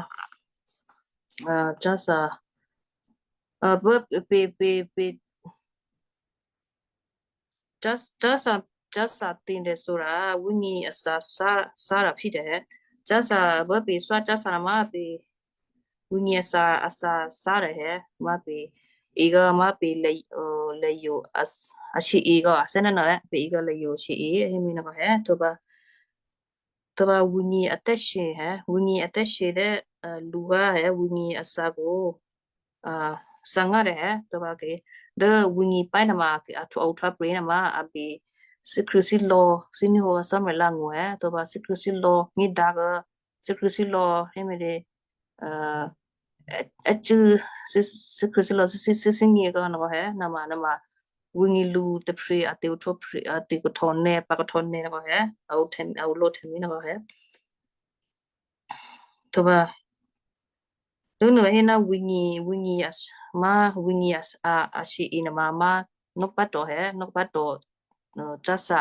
a, cása, a, pè̤, pè̤, pè̤, pè̤, Cás-, cása, cása tǐ dèso rà vǐ̤nyi asǎ sá, sá rà phyé tè̤. Cása bố pè̤ thwá cása rà má pè̤ vǐ̤nyi asǎ, asǎ sá rà è, má pè̤, igǎ má pè̤ lè, a, lèyo a, a shye igǎ, a thè́né̤ nò̌ è, pè̤ igǎ lèyo shye, a hé mi nò̌ è, htwǒ ba, htwǒ ba vǐ̤nyi a tè̤shye è, vǐ̤nyi a tè̤shye dè, a, lǔgǎ è, vǐ̤nyi asǎ kǔ. A, thǎngá rè è, htwǒ ba kè, dố vǐ̤nyi páí nuôma, a htwǒ, a ohtwǒprè̤ nuôma, a bè, thíkhrṳ̂̌ thílò̌, thíní̤hǒ Cò́marya ngó̤ è, htwǒ ba thíkhrṳ̂̌ thílò̌, ngí dǎ kǎ, thíkhrṳ̂̌ thílò̌, hé mi dè, a, a, a cû̌, thí, thíkhrṳ̂̌ thílò̌, thí, thí, thí, thínyě kǎ nò̌ è, nuôma, nuôma, vǐ̤nyi lǔ tôprè̤, a tè̤ohtwǒprè̤, a tè̤kahtò̌ nè̌, pǎkahtò̌ nè̌ nò̌ è, a ohtè̌, a olǒhtè̌ mi nò̌ è. Htwǒ ba, dố nuô hé ná vǐ̤nyi, vǐ̤nyi a, má vǐ̤nyi a, a, a shye nuôma, má nókpá tò̤ è, nókpá tò̤, a, cása,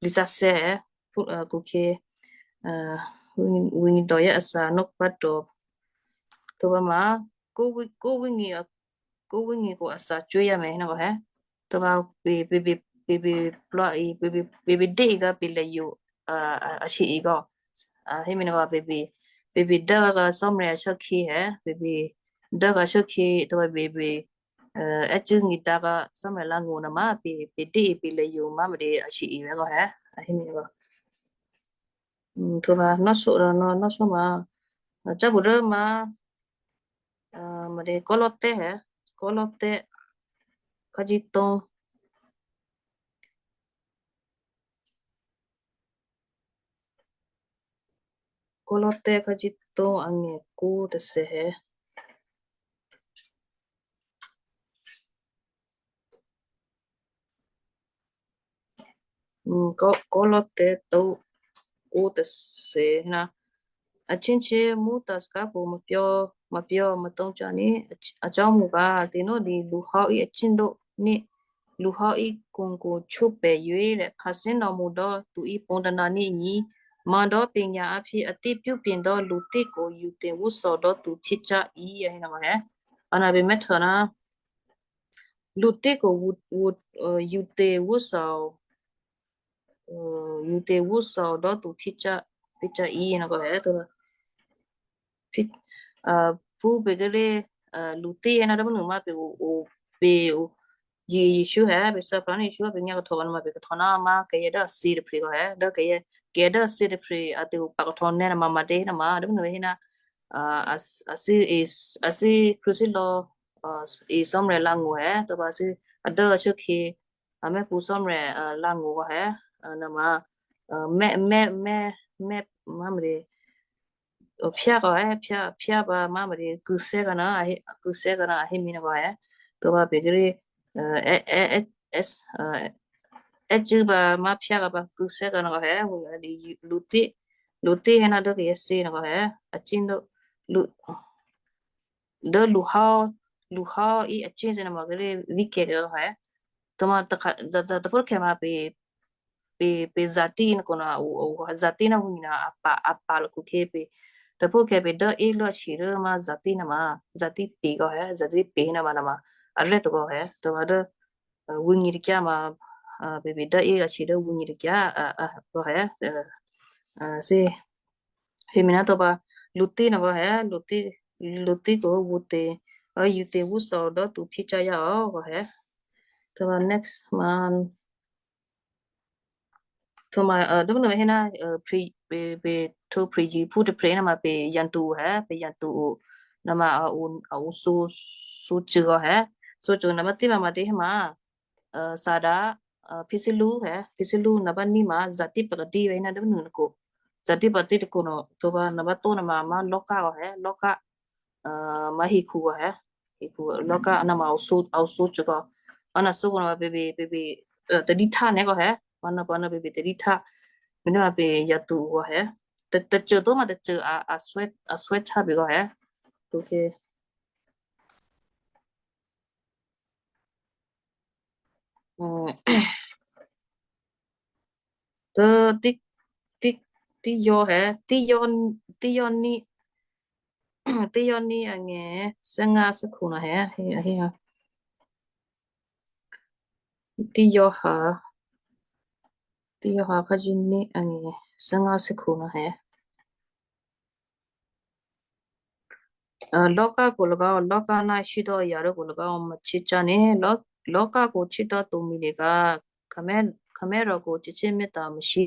lisǎsè̌ è, phú, a, kǔ kè, a, vǐ̤nyi, vǐ̤nyi tò̤ yě asǎ nókpá tò̤. Htwǒ ba ma, kó vǐ̤, kó vǐ̤nyi a, kó vǐ̤nyi kǔ asǎ cwí yǎ mè̤ nò̌ è. Htwǒ ba pè̤, pè̤, pè̤, pè̤, pè̤ plò́ è, pè̤, pè̤, pè̤, pè̤ dě kǎ pè̤ lèyo, a, a, a shye kǎ. A, hé mi nò̌ è, pè̤, pè̤, pè̤, pè̤ dố kǎ Cò́marya shuốkhè̌ è, pè̤, pè̤ dố kǎ shuốkhè̌, htwǒ ba pè̤, pè̤, a, a cû̌ ngí dǎ kǎ Cò́marya ngó̤ nuôma, pè̤, pè̤ dě pè̤ lèyo má mè̤ dě a shye è kǎ è, a hé mi nò̌ è. Hm, htwǒ ba nò̌ sǒ, nò̌, nò̌ sǒ ma, a, cábu rố ma, a, mè̤ dě Kò́lò́tè è, Kò́lò́tè, khájí tǒ. Kò́lò́tè khájí tǒ angè̤ kǔ tôthè è. Hm, Kò́, Kò́lò́tè tǒ kǔ tôthè ná, a cínchyé mú tǎ̤sǎ kǎ pǔ mò̤́pyɔ́, mò̤́pyɔ́ mò̤́tǒ cò́ ní, a cí-, a cò́mǔ pǎ, tǐ nó dǐ lǔhò́ í a cí dǒ ní, lǔhò́ í kǔkǔ chó pè̤ yuě rè phǎ thíno mǔ dò́ tu í pǒng tôna ní nyí, ma dò́ pěnyǎ áphyé a tè́pyúpě̤ dò́ lǔ tè́kò yǔ tè̤ wúthò dò́ tu phyécyá̤ í, a hé nò̌ è. A nò̌ bè mèthè ná, lǔ tè́kò wǔ, wǔ, a, yǔ tè̤ wúthò, a, yǔ tè̤ wúthò dò́ tu phyécyá̤, phyécyá̤ í nò̌ è, htwǒ ba. Phí, a, phú pè̤ kíré̤, a, lǔ tè́ è ná dố mò̤́nuô ma pè̤ o, o, pè̤ o, Yě-, Jesǔ è, pè̤ thè́plò ná Jesǔ, pè̤ nyá kahtò nuôma pè̤ kahtò ná ma kayǎ dố a thǐ tôprè̤ kǎ è, dố kayǎ, kayǎ dố a thǐ tôprè̤ a tè̤ o pǎkahtò nè̌ nuôma ma dě nuôma, dố mò̤́nuô hé ná, a, a, a thǐ, a thǐ Krístu lò̌, a, a Cò́marya lǎ̤ ngó̤ è, htwǒ ba a thǐ, a dố a shuốkhè̌, a mèpṳ̌ Cò́marya, a, lǎ̤ ngó̤ è, a, nuôma, မဲမဲမဲမဲ မမရ ဖြတ် ကဟဲ ဖြတ် ဖြတ် ပါ မမရ ကုသဲ ကန အဟဲ ကုသဲ ကန အဟဲမီး နကဟဲ တဘပကရ အဲအဲအဲအဲအဲကျူပါ မဖြတ် ကပါ ကုသဲ ကန ကဟဲ လူတိ လူတိ ဟဲ နဒုကရစဲ နကဟဲ အကျဉ်းတို့ လူ ဒုလူဟော လူဟော အံ အကျဉ်းစဲ နမကရ ဝိကဲ ကဟဲ တမတခါ တတတဖိခဲ မပ ပ ပ ဇာတိ နကန အ အ ဇာတိ နဝိညာဉ် အပာ် အပာ်လၢခုခဲ ပ တဖိခဲ ပ ဒုအ့ လၢအဆံ ဒုမ ဇာတိ နမ ဇာတိ ပ ကဟဲ ဇာတိ ပ နမ နမ အရဲ တကဟဲ တမ ဒု ဝိညာဉ် တက မ ပ ပ ဒုအ့ အဆံ ဒုဝိညာဉ် တက ကဟဲ စဲ ဟဲမီး နတဘ လူတိ နကဟဲ လူတိ လူတိ က ဝူတေ ယူတေ ဝူစော် ဒုသူ ဖြေကြားရအောင် ကဟဲ တမ next မ ထမ ဒုမနု ဟဲ န pre ပ pre ထူ pre ယူ ဖူတ pre နမ ပ ယံတူ ဟဲ ပ ယံတူ နမ အ အ အ အ ဆို ဆို ကျူ ဟဲ ဆို ကျူ နမ တိ မ မ တေ ဟဲ မ စာဒါ ဖဲစလူ ဟဲ ဖဲစလူ နမ နီ မ ဇာတိ ပကတိ ဝဲ န ဒုမနု နက ဇာတိ ပကတိ တက န ထဘ နမ တိ နမ မ လောက ကဟဲ လောက မ ဟေခု ကဟဲ ဟေခု လောက နမ အ အ ဆို ကျူ က အ န ဆို က နမ ပ ပ ပ ပ တတိထ န ကဟဲ ပ န ပ န ပ ပ တတိထ မ နမ ပ ယံတူ ကဟဲ တ တ ကျူ တိ မ တ ကျူ အ အ ဆွဲ အ ဆွဲထ ပ ကဟဲ okay တ တိ တိ တိ ယွ ဟဲ တိ ယွ တိ ယွ နီ တိ ယွ နီ အငယ် ဆယ့်ငါး ဆယ့်ခုနစ် ဟဲ ဟဲ ဟဲ တိ ယွ ဟါ တိ ယွ ဟါ ခါကြီး နီ အငယ် ဆယ့်ငါး ဆယ့်ခုနစ် ဟဲ လောကကိုလည်းကောင်း လောက၌ရှိသောအရာတို့ကိုလည်းကောင်း မချစ်ကြနှင့် လောကကိုချစ်သောသူမည်တကား ခမဲ ခမဲတော်ကိုချစ်ခြင်းမေတ္တာမရှိ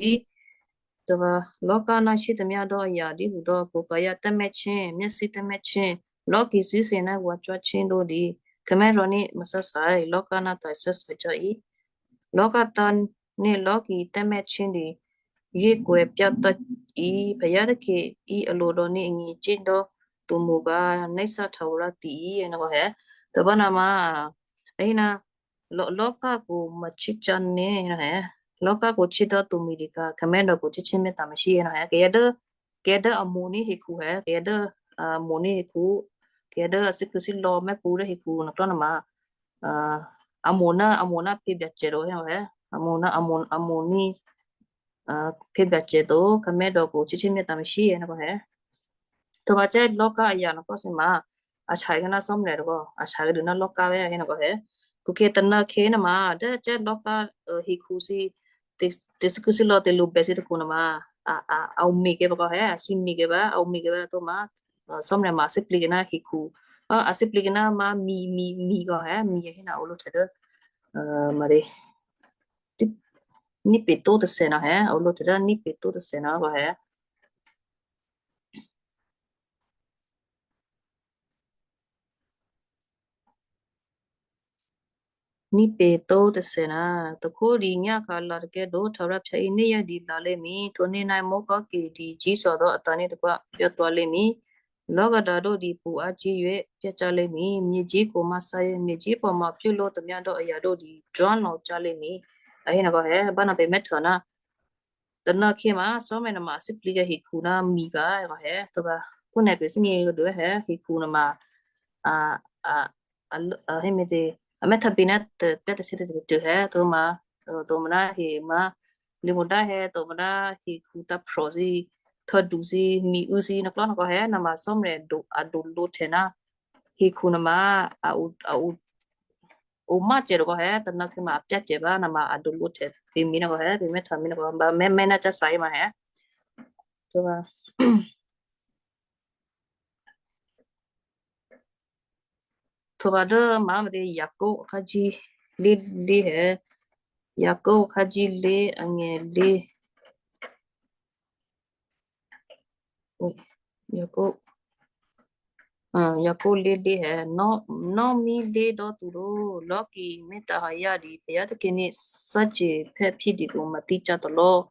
တပါ လောက၌ရှိသမျှသောအရာတည်းဟူသော ကိုယ်ကာယတပ်မက်ခြင်း မျက်စိတပ်မက်ခြင်း လောကီစည်းစိမ်၌ဝါကြွားခြင်းတို့သည် ခမဲတော်နှင့်မဆက်ဆိုင် လောက၌သာဆက်ဆိုင်ကြ၏။ လောကသားနှင့်လောကီတပ်မက်ခြင်းသည် ရွေးကွယ်ပြတ်တတ်၏။ ဘုရားသခင်၏အလိုတော်နှင့်အညီကျင့်သောသူမူကား နိစ္စထာဝရတည်၏။ နော်ဟဲ တဘနမ အဟိန လောကကိုမချစ်ကြနှင့် နော်ဟဲ လောကကိုချစ်သောသူမည်တကား ခမဲတော်ကိုချစ်ခြင်းမေတ္တာမရှိ နော်ဟဲ ကယဲဒု ကယဲဒုအမူနည်းဟေခုဟဲ ကယဲဒု အမူနည်းဟေခု ကယဲဒုအစည်းကစည်းလောမဲပူဒုဟေခု နကျောနမ အမူန အမူန ဖေးပြတ်ကျဲတော့ နော်ဟဲ အမူန အမူ အမူနည်း ဖေးပြတ်ကျဲတော့ ခမဲတော်ကိုချစ်ခြင်းမေတ္တာမရှိ နော်ဟဲ တဘကျဲလောကအရာ နော်ကောစမ အဆာကနစောမလဲတကော အဆာကဒုနလောကဝဲ နော်ဟဲ ခုကတနခ့နမ တကျဲလောကဟေခုစည်း တစည်းကစည်းလောတလူဘဲစည်းတခုနမ အ အ အမီကဲပကောဟဲ အစည်းမီကဲပါ အမီကဲပါ တမ စောမလဲမ အစည်းပလီကနဟေခု အစည်းပလီကနမ မီ မီ မီကဟဲ မီဟဲနအိုလိုထဲဒု မရ နိပေတိုးတဆယ်နော်ဟဲ အဝ်လိုတဒၣ်နိပေတိုးတဆယ်နော်ဟဲ နိပေတိုးတဆယ်နော် တခိဒီညခါလာတကဲဒိုး ထာဝရဖျားအီး နေ့ရက်ဒီလာလိမ့်မည် ထိုနေ့၌မိုးကောင်းကင်ဒီကြီးစွာသောအသံနှင့်တကွပြောသွားလိမ့်မည် လောကဓာတ်တို့သည်ပူအားကြီး၍ပျက်ကျလိမ့်မည်။ မြေကြီးကိုမဆါ၍ မြေကြီးပေါ်မှာပြုလုပ်သမျှသောအရာတို့သည် ကျွမ်းလောင်ကျလိမ့်မည်။ အဟိနကဟဲ ဘၣ်နပမ့ၢ်ထၢန တနၢ်ခ့မး စောမဲနမ အစပလီကဟေခူနမီပါကဟဲ တဘၣ် ခုနပစငေကဒုဟဲ ဟေခူနမ အ အ အ ဟဲမ့ၢ်တေ အမဲထပ်ပီန တပြတ်တဆဲတတုဟဲ တမ တမနဟေမ လီမဒၣ်ဟဲ တမနဟေခူတဖြော်စီ ထဒူစီ မီအူစီ နကျီနကဟဲ နမ စောမဲအဒိုလိထဲန ဟေခူနမ အ အ အိုမကျဲတကဟဲ တနၢ်ခ့မး အပြတ်ကျဲပါ နမ အဒိုလိထဲ ပမီနကဟဲ ပမဲထၢမီနကဟဲ ဘၣ်မဲမဲနကစၢ်မးဟဲ တဘၣ် ထူပါဒု မမရ ယာကုပ် အခန်းကြီးလေး လေးဟဲ ယာကုပ် အခန်းကြီးလေး အငယ်လေး ယာကုပ် ယာကုပ် လေး လေးဟဲ နီမီးလေးဒီးသူတို့ လောကီမေတ္တာဟာရသည် ဘုရားသခင်နှင့်ဆန့်ကျင်ဘက်ဖြစ်သည်ကို မသိကြသလော။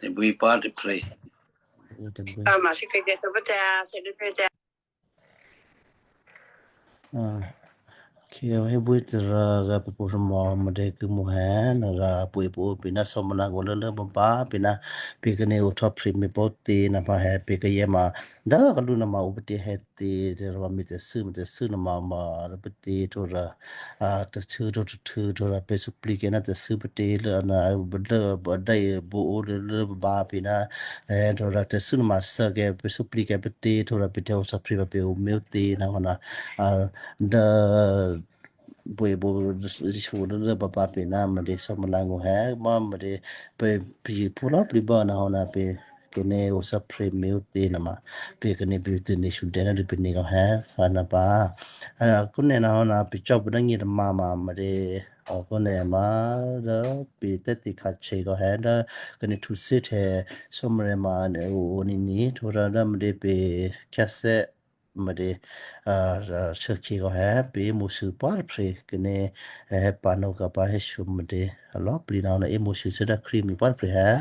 Tè̤bwí pá tôprè̤. Tè̤bwí. A ma sǐpré̤ tǎ, sǐpré̤ tǎ. Ah, okay, hébwí tôrǎ gǎ pè̤ pṳ̌ thè́mò mò̤́dě kû̌mǔ hè̌, nè̤ rǎ pwǒ̤ pwǒ̤ pǐ̤ ná sò̌mlǎ̤ ngó̤ lốlố babá pǐ̤ ná pǐ̤ kè̤ní ohtò́ phrí me̤ pó̤ tě ná pǎ hè̌ pǐ̤ kayè́ ma dố kalú ná ma ǔpatě hè̌ tě, tě rǎ mi tè̤thû́, mi tè̤thû́ ná ma, ma pǎ tě htwǒ rǎ, ah, tè̤thû́ htwǒ tè̤thû́ htwǒ rǎ pè̤ suplí kè́ ná tè̤thû́ pǎ tě lố ná, lố, dố bwǒ lố, lố babá pǐ̤ ná, eh, htwǒ rǎ tè̤thû́ ná ma thè́ kè́ pè̤ suplí kè́ pǎ tě htwǒ rǎ pǐ̤ tè̤ ohtò́ phrí pǎ pǐ̤ ǔ me̤ tě ná hò́ ná, ah, dố bwǒ bwǒ, sǐpré̤ lốlố babá pǐ̤ ná mò̤́dě sò̌mlǎ̤ ngó̤ hè̌, ma mò̤́dě pè̤, pè̤ yě pṳ̌ lò̌ plǐ bǎ ná hò́ ná pǐ̤ kè̤ní ohtò́ phrí me̤ tě ná ma pǐ̤ kè̤ní pǐ̤ tě ní sǔdè̌ ná dû pǐ̤ ní kò hè̌, a ná pǎ. A, kè́ nè̤ ná hò́ ná pǐ̤ cò́ pǔ ná nyě tômǎ ma mò̤́dě, a, kè́ nè̤ ma dố pǐ̤ tè̤tě kha̤ chě kò hè̌ dố kè̤ní htwǒ thè́htya sò̌mlǎ̤ ma nè̤ o, o ní ní htwǒ rǎ dố mò̤́dě pǐ̤ khyáthè́ mò̤́dě, a, a, shuốkhǐ kò hè̌ pǐ̤ mò̤́sû pwǒ̤ tôprè̤ kè́ ná, eh, pǎ nó kò pǎ hè̌ shyě mò̤́dě, a lò̌ plǐ ná hò́ ná é mò̤́sû cò́ dố Krístu me̤ pwǒ̤ tôprè̤ hè̌.